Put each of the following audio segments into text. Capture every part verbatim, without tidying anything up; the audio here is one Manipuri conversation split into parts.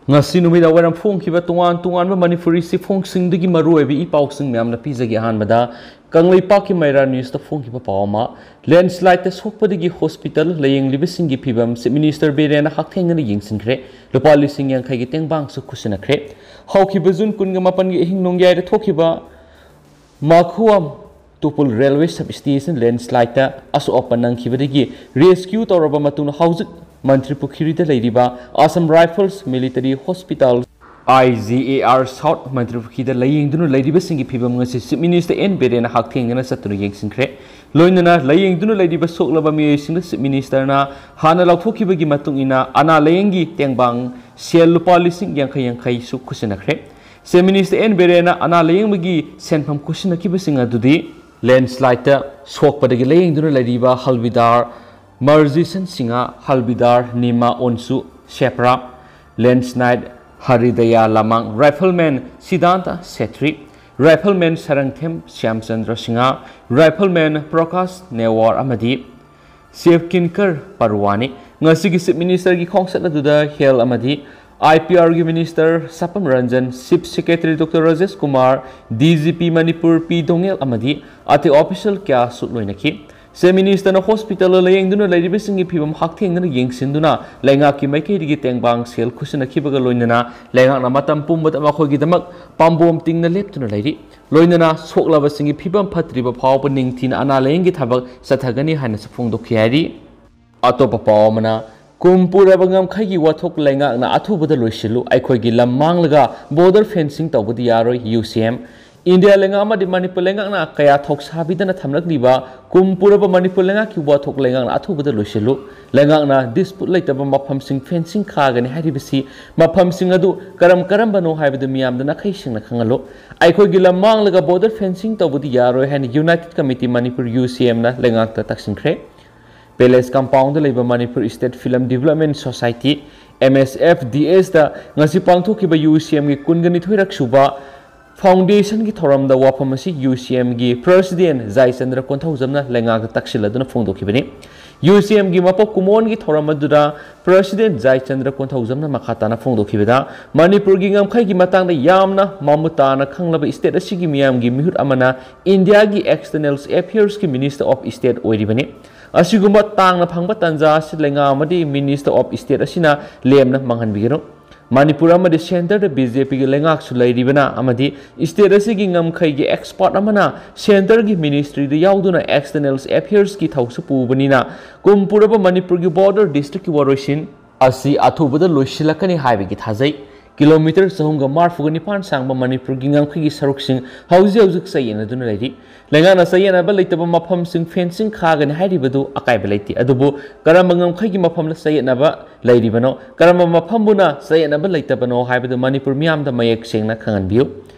ꯉꯁꯤ ꯅꯨꯃꯤꯗꯥꯡ ꯋꯥꯏꯔꯝ ꯐꯣꯡꯈꯤꯕ ꯇꯣꯉꯥꯟ ꯇꯣꯉꯥꯟꯕ ꯃꯅꯤꯄꯨꯔꯤ ꯆꯦꯐꯣꯡꯁꯤꯡꯗꯒꯤ ꯃꯔꯨꯑꯣꯏꯕ ꯏ ꯄꯥꯎꯁꯤꯡ ꯃꯌꯥꯝꯅ ꯄꯤꯖꯒꯦ꯫ ꯑꯍꯥꯟꯕꯗ ꯀꯪꯂꯩꯄꯥꯛꯀꯤ ꯃꯩꯔꯥ ꯅ꯭ꯌꯨꯁꯇ ꯐꯣꯡꯈꯤꯕ ꯄꯥꯎ ꯑꯃ, ꯂꯦꯟꯁꯂꯥꯏꯠꯇ ꯁꯣꯛꯄꯗꯒꯤ ꯍꯣꯁꯄꯤꯇꯥꯜ ꯂꯥꯌꯦꯡꯂꯤꯕꯁꯤꯡꯒꯤ ꯐꯤꯕꯝ ꯆꯤꯐ ꯃꯤꯅꯤꯁꯇꯔ ꯕꯤꯔꯦꯟꯅ ꯍꯛꯊꯦꯡꯅꯅ ꯌꯦꯡꯁꯤꯟꯈ꯭ꯔꯦ꯫ ꯂꯨꯄꯥ ꯂꯤꯁꯤꯡ ꯌꯥꯡꯈꯩꯒꯤ ꯇꯦꯡꯕꯥꯡꯁꯨ ꯈꯨꯠꯁꯤꯟꯅꯈ꯭ꯔꯦ꯫ ꯍꯧꯈꯤꯕ ꯖꯨꯟ ꯀꯨꯟꯒ ꯃꯥꯄꯟꯒꯤ ꯑꯍꯤꯡ ꯅꯣꯡꯌꯥꯏꯗ ꯊꯣꯛꯈꯤꯕ ꯃꯥꯈꯨꯋꯥꯝ ꯇꯨꯄꯨꯜ ꯔꯦꯜꯋꯦ ꯁꯕ ꯁ꯭ꯇꯦꯁꯟ ꯂꯦꯟꯁꯂꯥꯏꯠꯇ ꯑꯁꯣꯛ ꯑꯄꯟ ꯅꯪꯈꯤꯕꯗꯒꯤ ꯔꯦꯁꯀ꯭ꯌꯨ ꯇꯧꯔꯕ ꯃꯇꯨꯡꯗ ꯍꯧꯖꯤꯛ ꯃꯟꯇ꯭ꯔꯤ ꯄꯨꯈ꯭ꯔꯤꯗ ꯂꯩꯔꯤꯕ Assam rifles military hospital, I G A R south ꯃꯟꯇ꯭ꯔꯤ ꯄꯨꯈ꯭ꯔꯤꯗ ꯂꯥꯌꯦꯡꯗꯨꯅ ꯂꯩꯔꯤꯕꯁꯤꯡꯒꯤ ꯐꯤꯕꯝ ꯑꯁꯤ ꯆꯤꯐ ꯃꯤꯅꯤꯁꯇꯔ ꯑꯦꯟ ꯕꯤꯔꯦꯟꯅ ꯍꯛꯊꯦꯡꯅꯅ ꯆꯠꯇꯨꯅ ꯌꯦꯡꯁꯤꯟꯈ꯭ꯔꯦ꯫ ꯂꯣꯏꯅꯅ ꯂꯥꯌꯦꯡꯗꯨꯅ ꯂꯩꯔꯤꯕ ꯁꯣꯛꯂꯕ ꯃꯤꯑꯣꯏꯁꯤꯡꯗ ꯆꯤꯐ ꯃꯤꯅꯤꯁꯇꯔꯅ ꯍꯥꯟꯅ ꯂꯥꯎꯊꯣꯛꯈꯤꯕꯒꯤ ꯃꯇꯨꯡ ꯏꯟꯅ ꯑꯅꯥ ꯂꯥꯌꯦꯡꯒꯤ ꯇꯦꯡꯕꯥꯡ ꯁꯦꯜ ꯂꯨꯄꯥ ꯂꯤꯁꯤꯡ ꯌꯥꯡꯈꯩ ꯌꯥꯡꯈꯩꯁꯨ ꯈꯨꯠꯁꯤꯟꯅꯈ꯭ꯔꯦ꯫ ꯆꯤꯐ ꯃꯤꯅꯤꯁꯇꯔ ꯑꯦꯟ ꯕꯤꯔꯦꯟꯅ ꯑꯅꯥ ꯂꯥꯌꯦꯡꯕꯒꯤ ꯁꯦꯟꯐꯝ ꯈꯨꯠꯁꯤꯟꯅꯈꯤꯕꯁꯤꯡ ꯑꯗꯨꯗꯤ ꯂꯦꯟꯁꯂꯥꯏꯠꯇ ꯁꯣꯛꯄꯗꯒꯤ ꯂꯥꯌꯦꯡꯗꯨꯅ ꯂꯩꯔꯤꯕ ꯍꯜꯕꯤꯗꯥꯔ ꯃꯔꯖꯤꯁꯟ ꯁꯤꯡꯍ, ꯍꯜꯕꯤꯗꯥꯔ ꯅꯤꯃꯥ ꯑꯣꯟꯁꯨ ꯁꯦꯄ꯭ꯔꯥ, ꯂꯦꯟꯁꯂꯥꯏꯠ ꯍꯔꯤꯗꯌꯥ ꯂꯃꯥꯡ, ꯔꯥꯏꯐꯜꯃꯦꯟ ꯁꯤꯗꯥꯟꯇ ꯁꯦꯇ꯭ꯔꯤ, ꯔꯥꯏꯐꯜꯃꯦꯟ ꯁꯔꯪꯊꯦꯝ ꯁ꯭ꯌꯥꯝꯆꯟꯗ꯭ꯔ ꯁꯤꯡꯍ, ꯔꯥꯏꯐꯜꯃꯦꯟ ꯄ꯭ꯔꯀꯥꯁ ꯅꯦꯋꯥꯔ ꯑꯃꯗꯤ ꯁꯤꯕ ꯀꯤꯟꯀꯔ ꯄꯔꯋꯥꯅꯤ꯫ ꯉꯁꯤꯒꯤ ꯆꯤꯐ ꯃꯤꯅꯤꯁꯇꯔꯒꯤ ꯈꯣꯡꯆꯠ ꯑꯗꯨꯗ ꯍꯦꯜꯊ ꯑꯃꯗꯤ ꯑꯥꯏ ꯄꯤ ꯑꯥꯔꯒꯤ minister Sapam Ranjan, chief secretary doctor Rajesh Kumar, D G P Manipur P Doungel ꯑꯃꯗꯤ ꯑꯇꯩ ꯑꯣꯐꯤꯁꯤꯌꯦꯜ ꯀꯌꯥꯁꯨ ꯂꯣꯏꯅꯈꯤ꯫ ꯆꯤꯐ ꯃꯤꯅꯤꯁꯇꯔꯅ ꯍꯣꯁꯄꯤꯇꯥꯜꯗ ꯂꯥꯌꯦꯡꯗꯨꯅ ꯂꯩꯔꯤꯕꯁꯤꯡꯒꯤ ꯐꯤꯕꯝ ꯍꯛꯊꯦꯡꯅꯅ ꯌꯦꯡꯁꯤꯟꯗꯨꯅ ꯂꯩꯉꯥꯛꯀꯤ ꯃꯥꯏꯀꯩꯗꯒꯤ ꯇꯦꯡꯕꯥꯡ ꯁꯦꯜ ꯈꯨꯠꯁꯤꯟꯅꯈꯤꯕꯒ ꯂꯣꯏꯅꯅ ꯂꯩꯉꯥꯛꯅ ꯃꯇꯝ ꯄꯨꯝꯕꯗ ꯃꯈꯣꯏꯒꯤꯗꯃꯛ ꯄꯥꯝꯕꯣꯝ ꯇꯤꯡꯅ ꯂꯦꯞꯇꯨꯅ ꯂꯩꯔꯤ꯫ ꯂꯣꯏꯅꯅ ꯁꯣꯛꯂꯕꯁꯤꯡꯒꯤ ꯐꯤꯕꯝ ꯐꯠꯇ꯭ꯔꯤꯕ ꯐꯥꯎꯕ ꯅꯤꯡꯊꯤꯅ ꯑꯅꯥ ꯂꯥꯌꯦꯡꯒꯤ ꯊꯕꯛ ꯆꯠꯊꯒꯅꯤ ꯍꯥꯏꯅꯁꯨ ꯐꯣꯡꯗꯣꯛꯈꯤ ꯍꯥꯏꯔꯤ꯫ ꯑꯇꯣꯞꯄ ꯄꯥꯎ ꯑꯃꯅ, ꯀꯨꯝ ꯄꯨꯔꯕ ꯉꯝꯈꯩꯒꯤ ꯋꯥꯊꯣꯛ ꯂꯩꯉꯥꯛꯅ ꯑꯊꯨꯕꯗ ꯂꯣꯏꯁꯤꯜꯂꯨ, ꯑꯩꯈꯣꯏꯒꯤ ꯂꯝ ꯃꯥꯡꯂꯒ ꯕꯣꯔꯗꯔ ꯐꯦꯟꯁꯤꯡ ꯇꯧꯕꯗꯤ ꯌꯥꯔꯣꯏ, ꯌꯨ ꯁꯤ ꯑꯦꯝ꯫ ꯏꯟꯗꯤꯌꯥ ꯂꯩꯉꯥꯛ ꯑꯃꯗꯤ ꯃꯅꯤꯄꯨꯔ ꯂꯩꯉꯥꯛꯅ ꯀꯌꯥ ꯊꯧꯁꯥꯕꯤꯗꯅ ꯊꯝꯂꯛꯂꯤꯕ ꯀꯨꯝ ꯄꯨꯔꯕ ꯃꯅꯤꯄꯨꯔ ꯂꯩꯉꯥꯛꯀꯤ ꯋꯥꯊꯣꯛ ꯂꯩꯉꯥꯛꯅ ꯑꯊꯨꯕꯗ ꯂꯣꯏꯁꯤꯜꯂꯨ꯫ ꯂꯩꯉꯥꯛꯅ ꯗꯤꯁꯄ꯭ꯌꯨꯠ ꯂꯩꯇꯕ ꯃꯐꯝꯁꯤꯡ ꯐꯦꯟꯁꯤꯡ ꯈꯥꯒꯅꯤ ꯍꯥꯏꯔꯤꯕꯁꯤ ꯃꯐꯝꯁꯤꯡ ꯑꯗꯨ ꯀꯔꯝ ꯀꯔꯝꯕꯅꯣ ꯍꯥꯏꯕꯗꯨ ꯃꯤꯌꯥꯝꯗ ꯅꯥꯈꯩ ꯁꯦꯡꯅ ꯈꯪꯍꯜꯂꯨ꯫ ꯑꯩꯈꯣꯏꯒꯤ ꯂꯝ ꯃꯥꯡꯂꯒ ꯕꯣꯔꯗꯔ ꯐꯦꯟꯁꯤꯡ ꯇꯧꯕꯗꯤ ꯌꯥꯔꯣꯏ ꯍꯥꯏꯅ ꯌꯨꯅꯥꯏꯇꯦꯗ ꯀꯃꯤꯇꯤ ꯃꯅꯤꯄꯨꯔ, ꯌꯨ ꯁꯤ ꯑꯦꯝꯅ ꯂꯩꯉꯥꯛꯇ ꯇꯛꯁꯤꯟꯈ꯭ꯔꯦ꯫ ꯄꯦꯂꯦꯁ ꯀꯝꯄꯥꯎꯟꯗ ꯂꯩꯕ Manipur state film development society, M S F D ꯑꯦꯁꯇ ꯉꯁꯤ ꯄꯥꯡꯊꯣꯛꯈꯤꯕ ꯌꯨ ꯁꯤ ꯑꯦꯝꯒꯤ ꯀꯨꯟꯒ ꯅꯤꯊꯣꯏꯔꯛ ꯁꯨꯕ ꯐꯥꯎꯟꯗꯦꯁꯟꯒꯤ ꯊꯧꯔꯝꯗ ꯋꯥꯐꯝ ꯑꯁꯤ ꯌꯨ ꯁꯤ ꯑꯦꯝꯒꯤ ꯄ꯭ꯔꯁꯤꯗꯦꯟ ꯖꯥꯏꯆꯟꯗ꯭ꯔ ꯀꯣꯟꯊꯧꯖꯝꯅ ꯂꯩꯉꯥꯛꯇ ꯇꯛꯁꯤꯜꯂꯗꯨꯅ ꯐꯣꯡꯗꯣꯛꯈꯤꯕꯅꯤ꯫ ꯌꯨ ꯁꯤ ꯑꯦꯝꯒꯤ ꯃꯄꯣꯛ ꯀꯨꯝꯑꯣꯟꯒꯤ ꯊꯧꯔꯝ ꯑꯗꯨꯗ ꯄ꯭ꯔꯁꯤꯗꯦꯟ ꯖꯥꯏꯆꯟꯗ꯭ꯔ ꯀꯣꯟꯊꯧꯖꯝꯅ ꯃꯈꯥ ꯇꯥꯅ ꯐꯣꯡꯗꯣꯛꯈꯤꯕꯗ, ꯃꯅꯤꯄꯨꯔꯒꯤ ꯉꯝꯈꯩꯒꯤ ꯃꯇꯥꯡꯗ ꯌꯥꯝꯅ ꯃꯃꯨꯠ ꯇꯥꯅ ꯈꯪꯂꯕ ꯁ꯭ꯇꯦꯠ ꯑꯁꯤꯒꯤ ꯃꯤꯌꯥꯝꯒꯤ ꯃꯤꯍꯨꯠ ꯑꯃꯅ ꯏꯟꯗꯤꯌꯥꯒꯤ ꯑꯦꯛꯁꯇꯔꯅꯦꯜ ꯑꯦꯐꯤꯌꯔꯁꯀꯤ ꯃꯤꯅꯤꯁꯇꯔ ꯑꯣꯐ ꯁ꯭ꯇꯦꯠ ꯑꯣꯏꯔꯤꯕꯅꯤ꯫ ꯑꯁꯤꯒꯨꯝꯕ ꯇꯥꯡꯅ ꯐꯪꯕ ꯇꯥꯟꯖꯥ ꯑꯁꯤ ꯂꯩꯉꯥꯛ ꯑꯃꯗꯤ ꯃꯤꯅꯤꯁꯇꯔ ꯑꯣꯐ ꯁ꯭ꯇꯦꯠ ꯑꯁꯤꯅ ꯂꯦꯝꯅ ꯃꯥꯡꯍꯟꯕꯤꯒꯅꯨ꯫ ꯃꯅꯤꯄꯨꯔ ꯑꯃꯗꯤ ꯁꯦꯟꯇꯔꯗ ꯕꯤ ꯖꯦ ꯄꯤꯒꯤ ꯂꯩꯉꯥꯛꯁꯨ ꯂꯩꯔꯤꯕꯅ ꯑꯃꯗꯤ ꯁ꯭ꯇꯦꯠ ꯑꯁꯤꯒꯤ ꯉꯝꯈꯩꯒꯤ ꯑꯦꯛꯁꯄꯔꯠ ꯑꯃꯅ ꯁꯦꯟꯇꯔꯒꯤ ꯃꯤꯅꯤꯁꯇ꯭ꯔꯤꯗ ꯌꯥꯎꯗꯨꯅ ꯑꯦꯛꯁꯇꯔꯅꯦꯜ ꯑꯦꯐꯤꯌꯔꯁꯀꯤ ꯊꯧꯁꯨ ꯄꯨꯕꯅꯤꯅ ꯀꯨꯝ ꯄꯨꯔꯕ ꯃꯅꯤꯄꯨꯔꯒꯤ ꯕꯣꯔꯗꯔ ꯗꯤꯁꯇ꯭ꯔꯤꯛꯀꯤ ꯋꯥꯔꯣꯏꯁꯤꯟ ꯑꯁꯤ ꯑꯊꯨꯕꯗ ꯂꯣꯏꯁꯤꯜꯂꯛꯀꯅꯤ ꯍꯥꯏꯕꯒꯤ ꯊꯥꯖꯩ꯫ ꯀꯤꯂꯣꯃꯤꯇꯔ ꯆꯍꯨꯝꯒ ꯃꯔꯤꯐꯨꯒ ꯅꯤꯄꯥꯟ ꯁꯥꯡꯕ ꯃꯅꯤꯄꯨꯔꯒꯤ ꯉꯝꯈꯩꯒꯤ ꯁꯔꯨꯛꯁꯤꯡ ꯍꯧꯖꯤꯛ ꯍꯧꯖꯤꯛ ꯆꯌꯦꯠꯅꯗꯨꯅ ꯂꯩꯔꯤ꯫ ꯂꯩꯉꯥꯛꯅ ꯆꯌꯦꯠꯅꯕ ꯂꯩꯇꯕ ꯃꯐꯝꯁꯤꯡ ꯐꯦꯟꯁꯤꯡ ꯈꯥꯒꯅꯤ ꯍꯥꯏꯔꯤꯕꯗꯨ ꯑꯀꯥꯏꯕ ꯂꯩꯇꯦ, ꯑꯗꯨꯕꯨ ꯀꯔꯝꯕ ꯉꯝꯈꯩꯒꯤ ꯃꯐꯝꯗ ꯆꯌꯦꯠꯅꯕ ꯂꯩꯔꯤꯕꯅꯣ, ꯀꯔꯝꯕ ꯃꯐꯝꯕꯨꯅ ꯆꯌꯦꯠꯅꯕ ꯂꯩꯇꯕꯅꯣ ꯍꯥꯏꯕꯗꯨ ꯃꯅꯤꯄꯨꯔ ꯃꯤꯌꯥꯝꯗ ꯃꯌꯦꯛ ꯁꯦꯡꯅ ꯈꯪꯍꯟꯕꯤꯌꯨ꯫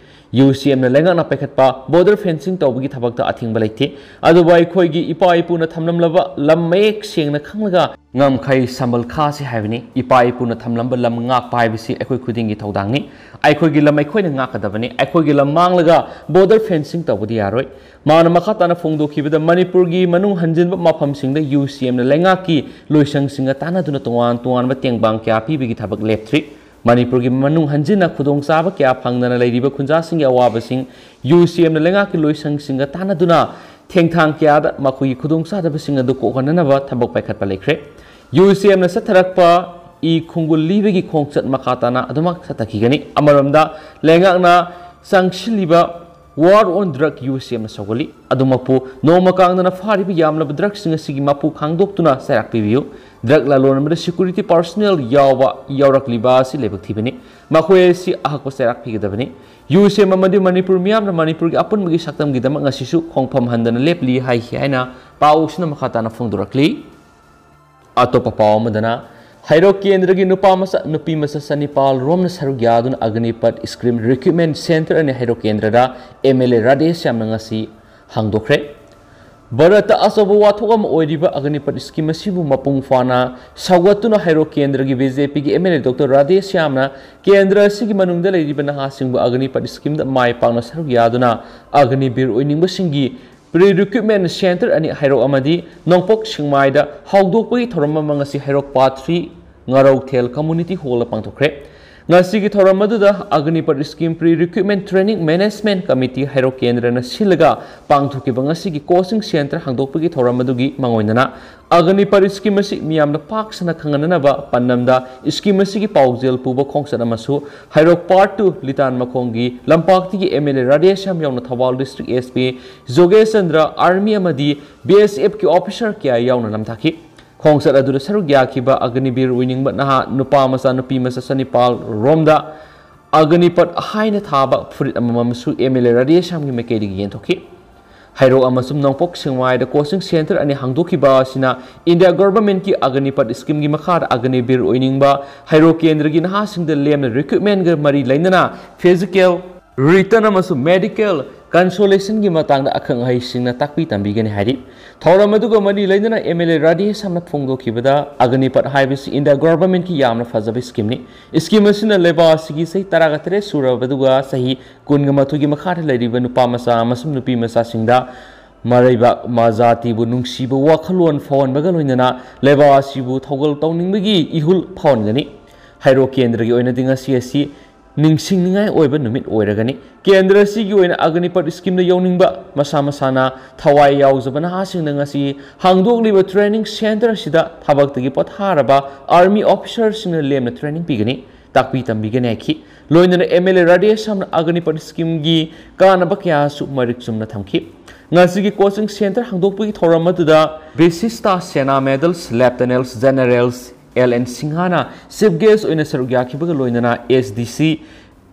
ꯌꯨ ꯁꯤ ꯑꯦꯝꯅ ꯂꯩꯉꯥꯛꯅ ꯄꯥꯏꯈꯠꯄ ꯕꯣꯔꯗꯔ ꯐꯦꯟꯁꯤꯡ ꯇꯧꯕꯒꯤ ꯊꯕꯛꯇ ꯑꯊꯤꯡꯕ ꯂꯩꯇꯦ, ꯑꯗꯨꯕꯨ ꯑꯩꯈꯣꯏꯒꯤ ꯏꯄꯥ ꯏꯄꯨꯅ ꯊꯝꯂꯝꯂꯕ ꯂꯝ ꯃꯌꯦꯛ ꯁꯦꯡꯅ ꯈꯪꯂꯒ ꯉꯝꯈꯩ ꯁꯝꯕꯜ ꯈꯥꯁꯤ ꯍꯥꯏꯕꯅꯤ꯫ ꯏꯄꯥ ꯏꯄꯨꯅ ꯊꯝꯂꯝꯕ ꯂꯝ ꯉꯥꯛꯄ ꯍꯥꯏꯕꯁꯤ ꯑꯩꯈꯣꯏ ꯈꯨꯗꯤꯡꯒꯤ ꯊꯧꯗꯥꯡꯅꯤ꯫ ꯑꯩꯈꯣꯏꯒꯤ ꯂꯝ ꯑꯩꯈꯣꯏꯅ ꯉꯥꯛꯀꯗꯕꯅꯤ꯫ ꯑꯩꯈꯣꯏꯒꯤ ꯂꯝ ꯃꯥꯡꯂꯒ ꯕꯣꯔꯗꯔ ꯐꯦꯟꯁꯤꯡ ꯇꯧꯕꯗꯤ ꯌꯥꯔꯣꯏ꯫ ꯃꯥꯅ ꯃꯈꯥ ꯇꯥꯅ ꯐꯣꯡꯗꯣꯛꯈꯤꯕꯗ, ꯃꯅꯤꯄꯨꯔꯒꯤ ꯃꯅꯨꯡ ꯍꯟꯖꯤꯟꯕ ꯃꯐꯝꯁꯤꯡꯗ ꯌꯨ ꯁꯤ ꯑꯦꯝꯅ ꯂꯩꯉꯥꯛꯀꯤ ꯂꯣꯏꯁꯪꯁꯤꯡꯒ ꯇꯥꯟꯅꯗꯨꯅ ꯇꯣꯉꯥꯟ ꯇꯣꯉꯥꯟꯕ ꯇꯦꯡꯕꯥꯡ ꯀꯌꯥ ꯄꯤꯕꯒꯤ ꯊꯕꯛ ꯂꯦꯞꯇ꯭ꯔꯤ꯫ ꯃꯅꯤꯄꯨꯔꯒꯤ ꯃꯅꯨꯡ ꯍꯟꯖꯤꯟꯅ ꯈꯨꯗꯣꯡꯆꯥꯕ ꯀꯌꯥ ꯐꯪꯗꯅ ꯂꯩꯔꯤꯕ ꯈꯨꯟꯖꯥꯁꯤꯡꯒꯤ ꯑꯋꯥꯕꯁꯤꯡ ꯌꯨ ꯁꯤ ꯑꯦꯝꯅ ꯂꯩꯉꯥꯛꯀꯤ ꯂꯣꯏꯁꯪꯁꯤꯡꯒ ꯇꯥꯟꯅꯗꯨꯅ ꯊꯦꯡꯊꯥꯡ ꯀꯌꯥꯗ ꯃꯈꯣꯏꯒꯤ ꯈꯨꯗꯣꯡꯆꯥꯗꯕꯁꯤꯡ ꯑꯗꯨ ꯀꯣꯛꯍꯟꯅꯅꯕ ꯊꯕꯛ ꯄꯥꯏꯈꯠꯄ ꯂꯩꯈ꯭ꯔꯦ꯫ ꯌꯨ ꯁꯤ ꯑꯦꯝꯅ ꯆꯠꯊꯔꯛꯄ ꯏ ꯈꯣꯡꯒꯨꯜ ꯂꯤꯕꯒꯤ ꯈꯣꯡꯆꯠ ꯃꯈꯥ ꯇꯥꯅ ꯑꯗꯨꯃꯛ ꯆꯠꯊꯈꯤꯒꯅꯤ꯫ ꯑꯃꯔꯣꯝꯗ, ꯂꯩꯉꯥꯛꯅ ꯆꯪꯁꯤꯜꯂꯤꯕ War on Drug ꯌꯨ ꯁꯤ ꯑꯦꯝꯅ ꯁꯧꯒꯠꯂꯤ꯫ ꯑꯗꯨꯃꯛꯄꯨ, ꯅꯣꯡꯃ ꯀꯥꯡꯗꯅ ꯐꯥꯔꯤꯕ ꯌꯥꯝꯂꯕ ꯗ꯭ꯔꯒꯁꯤꯡ ꯑꯁꯤꯒꯤ ꯃꯄꯨ ꯈꯪꯗꯣꯛꯇꯨꯅ ꯆꯩꯔꯥꯛ ꯄꯤꯕꯤꯌꯨ꯫ ꯗ꯭ꯔꯒ ꯂꯂꯣꯟꯕꯗ ꯁꯦꯀ꯭ꯌꯨꯔꯤꯇꯤ ꯄꯥꯔꯁꯣꯅꯦꯜ ꯌꯥꯎꯕ ꯌꯥꯎꯔꯛꯂꯤꯕ ꯑꯁꯤ ꯂꯥꯏꯕꯛ ꯊꯤꯕꯅꯤ꯫ ꯃꯈꯣꯏ ꯑꯁꯤ ꯑꯍꯛꯄ ꯆꯩꯔꯥꯛ ꯄꯤꯒꯗꯕꯅꯤ꯫ ꯌꯨ ꯁꯤ ꯑꯦꯝ ꯑꯃꯗꯤ ꯃꯅꯤꯄꯨꯔ ꯃꯤꯌꯥꯝꯅ ꯃꯅꯤꯄꯨꯔꯒꯤ ꯑꯄꯨꯟꯕꯒꯤ ꯁꯛꯇꯝꯒꯤꯗꯃꯛ ꯉꯁꯤꯁꯨ ꯈꯣꯡꯐꯝ ꯍꯟꯗꯅ ꯂꯦꯞꯂꯤ ꯍꯥꯏꯈꯤ ꯍꯥꯏꯅ ꯄꯥꯎꯁꯤꯅ ꯃꯈꯥ ꯇꯥꯅ ꯐꯣꯡꯗꯣꯔꯛꯂꯤ꯫ ꯑꯇꯣꯞꯄ ꯄꯥꯎ ꯑꯃꯗꯅ, ꯍꯩꯔꯣꯛ ꯀꯦꯟꯗ꯭ꯔꯒꯤ ꯅꯨꯄꯥ ꯃꯆꯥ, ꯅꯨꯄꯤ ꯃꯆꯥ ꯆꯅꯤꯄꯥꯜ ꯔꯣꯝꯅ ꯁꯔꯨꯛ ꯌꯥꯗꯨꯅ ꯑꯒꯅꯤꯄꯠ ꯁ꯭ꯀꯤꯝ ꯔꯤꯀ꯭ꯔꯨꯠꯃꯦꯟ ꯁꯦꯟꯇꯔ ꯑꯅꯤ ꯍꯩꯔꯣꯛ ꯀꯦꯟꯗ꯭ꯔꯗ ꯑꯦꯝ ꯑꯦꯜ ꯑꯦ ꯔꯥꯙꯦꯁ꯭ꯌꯥꯝꯅ ꯉꯁꯤ ꯍꯥꯡꯗꯣꯛꯈ꯭ꯔꯦ꯫ ꯚꯥꯔꯠꯇ ꯑꯆꯧꯕ ꯋꯥꯊꯣꯛ ꯑꯃ ꯑꯣꯏꯔꯤꯕ ꯑꯒꯅꯤꯄꯠ ꯁ꯭ꯀꯤꯝ ꯑꯁꯤꯕꯨ ꯃꯄꯨꯡ ꯐꯥꯅ ꯁꯧꯒꯠꯇꯨꯅ ꯍꯩꯔꯣꯛ ꯀꯦꯟꯗ꯭ꯔꯒꯤ ꯕꯤ ꯖꯦ ꯄꯤꯒꯤ ꯑꯦꯝ ꯑꯦꯜ ꯑꯦ ꯗꯣꯛꯇꯔ ꯔꯥꯙꯦꯁ꯭ꯌꯥꯝꯅ ꯀꯦꯟꯗ꯭ꯔ ꯑꯁꯤꯒꯤ ꯃꯅꯨꯡꯗ ꯂꯩꯔꯤꯕ ꯅꯍꯥꯁꯤꯡꯕꯨ ꯑꯒꯅꯤꯄꯠ ꯁ꯭ꯀꯤꯝꯗ ꯃꯥꯏ ꯄꯥꯛꯅ ꯁꯔꯨꯛ ꯌꯥꯗꯨꯅ ꯑꯒꯅꯤꯕꯤꯔ ꯑꯣꯏꯅꯤꯡꯕꯁꯤꯡꯒꯤ Pre-Recruitment Center ꯑꯅꯤ ꯍꯩꯔꯣꯛ ꯑꯃꯗꯤ ꯅꯣꯡꯄꯣꯛ ꯁꯦꯛꯃꯥꯏꯗ ꯍꯧꯗꯣꯛꯄꯒꯤ ꯊꯧꯔꯝ ꯑꯃ ꯉꯁꯤ ꯍꯩꯔꯣꯛ Part three ꯉꯥꯔꯧꯊꯦꯜ Community Hall ꯗ ꯄꯥꯡꯊꯣꯛꯈ꯭ꯔꯦ꯫ ꯉꯁꯤꯒꯤ ꯊꯧꯔꯝ ꯑꯗꯨꯗ Agnipath Scheme Pre-Recruitment Training Management Committee ꯍꯩꯔꯣꯛ ꯀꯦꯟꯗ꯭ꯔꯅ ꯁꯤꯜꯂꯒ ꯄꯥꯡꯊꯣꯛꯈꯤꯕ ꯉꯁꯤꯒꯤ coaching center ꯍꯥꯡꯗꯣꯛꯄꯒꯤ ꯊꯧꯔꯝ ꯑꯗꯨꯒꯤ ꯃꯥꯡꯑꯣꯏꯅꯅ Agnipath Scheme ꯑꯁꯤ ꯃꯤꯌꯥꯝꯅ ꯄꯥꯛ ꯁꯟꯅ ꯈꯪꯍꯟꯅꯅꯕ ꯄꯥꯟꯗꯝꯗ scheme ꯑꯁꯤꯒꯤ ꯄꯥꯎꯖꯦꯜ ꯄꯨꯕ ꯈꯣꯡꯆꯠ ꯑꯃꯁꯨ ꯍꯩꯔꯣꯛ Part two ꯂꯤꯇꯥꯟ ꯃꯈꯣꯡꯒꯤ ꯂꯝꯄꯥꯛꯇꯒꯤ M L A Radheshyam ꯌꯥꯎꯅ Thoubal District S P ꯖꯣꯒꯦꯁ Chandra, Army ꯑꯃꯗꯤ B S F ꯀꯤ officer ꯀꯌꯥ ꯌꯥꯎꯅ ꯅꯝꯊꯈꯤ꯫ ꯈꯣꯡꯆꯠ ꯑꯗꯨꯗ ꯁꯔꯨꯛ ꯌꯥꯈꯤꯕ ꯑꯒꯅꯤꯕꯤꯔ ꯑꯣꯏꯅꯤꯡꯕ ꯅꯍꯥ ꯅꯨꯄꯥ ꯃꯆꯥ, ꯅꯨꯄꯤ ꯃꯆꯥ ꯆꯅꯤꯄꯥꯜ ꯔꯣꯝꯗ ꯑꯒꯅꯤꯄꯠ ꯍꯥꯏꯅ ꯊꯥꯕ ꯐꯨꯔꯤꯠ ꯑꯃꯃꯝꯁꯨ M L A ꯔꯥꯙꯦꯁ꯭ꯌꯥꯝꯒꯤ ꯃꯥꯏꯀꯩꯗꯒꯤ ꯌꯦꯟꯊꯣꯛꯈꯤ꯫ ꯍꯩꯔꯣꯛ ꯑꯃꯁꯨꯡ ꯅꯣꯡꯄꯣꯛ ꯁꯦꯛꯃꯥꯏꯗ coaching center ꯑꯅꯤ ꯍꯥꯡꯗꯣꯛꯈꯤꯕ ꯑꯁꯤꯅ India Government ꯀꯤ Agnipath Scheme ꯒꯤ ꯃꯈꯥꯗ ꯑꯒꯅꯤꯕꯤꯔ ꯑꯣꯏꯅꯤꯡꯕ ꯍꯩꯔꯣꯛ ꯀꯦꯟꯗ꯭ꯔꯒꯤ ꯅꯍꯥꯁꯤꯡꯗ ꯂꯦꯝꯅ recruitment ꯒ ꯃꯔꯤ ꯂꯩꯅꯅ physical, written ꯑꯃꯁꯨꯡ medical consultation ꯒꯤ ꯃꯇꯥꯡꯗ ꯑꯈꯪ ꯑꯍꯩꯁꯤꯡꯅ ꯇꯥꯛꯄꯤ ꯇꯝꯕꯤꯒꯅꯤ ꯍꯥꯏꯔꯤ꯫ ꯊꯧꯔꯝ ꯑꯗꯨꯒ ꯃꯔꯤ ꯂꯩꯅꯅ M L A ꯔꯥꯙꯦꯁ꯭ꯌꯥꯝꯅ ꯐꯣꯡꯗꯣꯛꯈꯤꯕꯗ, ꯑꯒꯅꯤꯄꯠ ꯍꯥꯏꯕꯁꯤ India Government ꯀꯤ ꯌꯥꯝꯅ ꯐꯖꯕ scheme ꯅꯤ꯫ Scheme ꯑꯁꯤꯅ ꯂꯩꯕꯥꯛ ꯑꯁꯤꯒꯤ ꯆꯍꯤ ꯇꯔꯥꯒ ꯇꯔꯦꯠ ꯁꯨꯔꯕ ꯑꯗꯨꯒ ꯆꯍꯤ ꯀꯨꯟꯒ ꯃꯥꯊꯣꯏꯒꯤ ꯃꯈꯥꯗ ꯂꯩꯔꯤꯕ ꯅꯨꯄꯥ ꯃꯆꯥ ꯑꯃꯁꯨꯡ ꯅꯨꯄꯤ ꯃꯆꯥꯁꯤꯡꯗ ꯃꯔꯩꯕꯥꯛ ꯃꯥ ꯖꯥꯇꯤꯕꯨ ꯅꯨꯡꯁꯤꯕ ꯋꯥꯈꯜꯂꯣꯟ ꯐꯥꯎꯍꯟꯕꯒ ꯂꯣꯏꯅꯅ ꯂꯩꯕꯥꯛ ꯑꯁꯤꯕꯨ ꯊꯧꯒꯜ ꯇꯧꯅꯤꯡꯕꯒꯤ ꯏꯍꯨꯜ ꯐꯥꯎꯍꯟꯒꯅꯤ꯫ ꯍꯩꯔꯣꯛ ꯀꯦꯟꯗ꯭ꯔꯒꯤ ꯑꯣꯏꯅꯗꯤ ꯉꯁꯤ ꯑꯁꯤ ꯅꯤꯡꯁꯤꯡꯅꯤꯡꯉꯥꯏ ꯑꯣꯏꯕ ꯅꯨꯃꯤꯠ ꯑꯣꯏꯔꯒꯅꯤ꯫ ꯀꯦꯟꯗ꯭ꯔ ꯑꯁꯤꯒꯤ ꯑꯣꯏꯅ ꯑꯒꯅꯤꯄꯠ scheme ꯗ ꯌꯥꯎꯅꯤꯡꯕ ꯃꯁꯥ ꯃꯁꯥꯅ ꯊꯋꯥꯏ ꯌꯥꯎꯖꯕ ꯅꯍꯥꯁꯤꯡꯅ ꯉꯁꯤ ꯍꯥꯡꯗꯣꯛꯂꯤꯕ training center ꯑꯁꯤꯗ ꯊꯕꯛꯇꯒꯤ ꯄꯣꯊꯥꯔꯕ Army officer ꯁꯤꯡꯅ ꯂꯦꯝꯅ training ꯄꯤꯒꯅꯤ, ꯇꯥꯛꯄꯤ ꯇꯝꯕꯤꯒꯅꯤ ꯍꯥꯏꯈꯤ꯫ ꯂꯣꯏꯅꯅ M L A ꯔꯥꯙꯦꯁ꯭ꯌꯥꯝꯅ ꯑꯒꯅꯤꯄꯠ scheme ꯒꯤ ꯀꯥꯟꯅꯕ ꯀꯌꯥꯁꯨ ꯃꯔꯤꯛ ꯆꯨꯝꯅ ꯊꯝꯈꯤ꯫ ꯉꯁꯤꯒꯤ coaching center ꯍꯥꯡꯗꯣꯛꯄꯒꯤ ꯊꯧꯔꯝ ꯑꯗꯨꯗ ꯕꯤꯁꯤꯁꯇꯥ ꯁꯦꯅꯥ medals, Lieutenants, Generals L N ꯁꯤꯡꯍꯥꯅ chief guest ꯑꯣꯏꯅ ꯁꯔꯨꯛ ꯌꯥꯈꯤꯕꯒ ꯂꯣꯏꯅꯅ S D C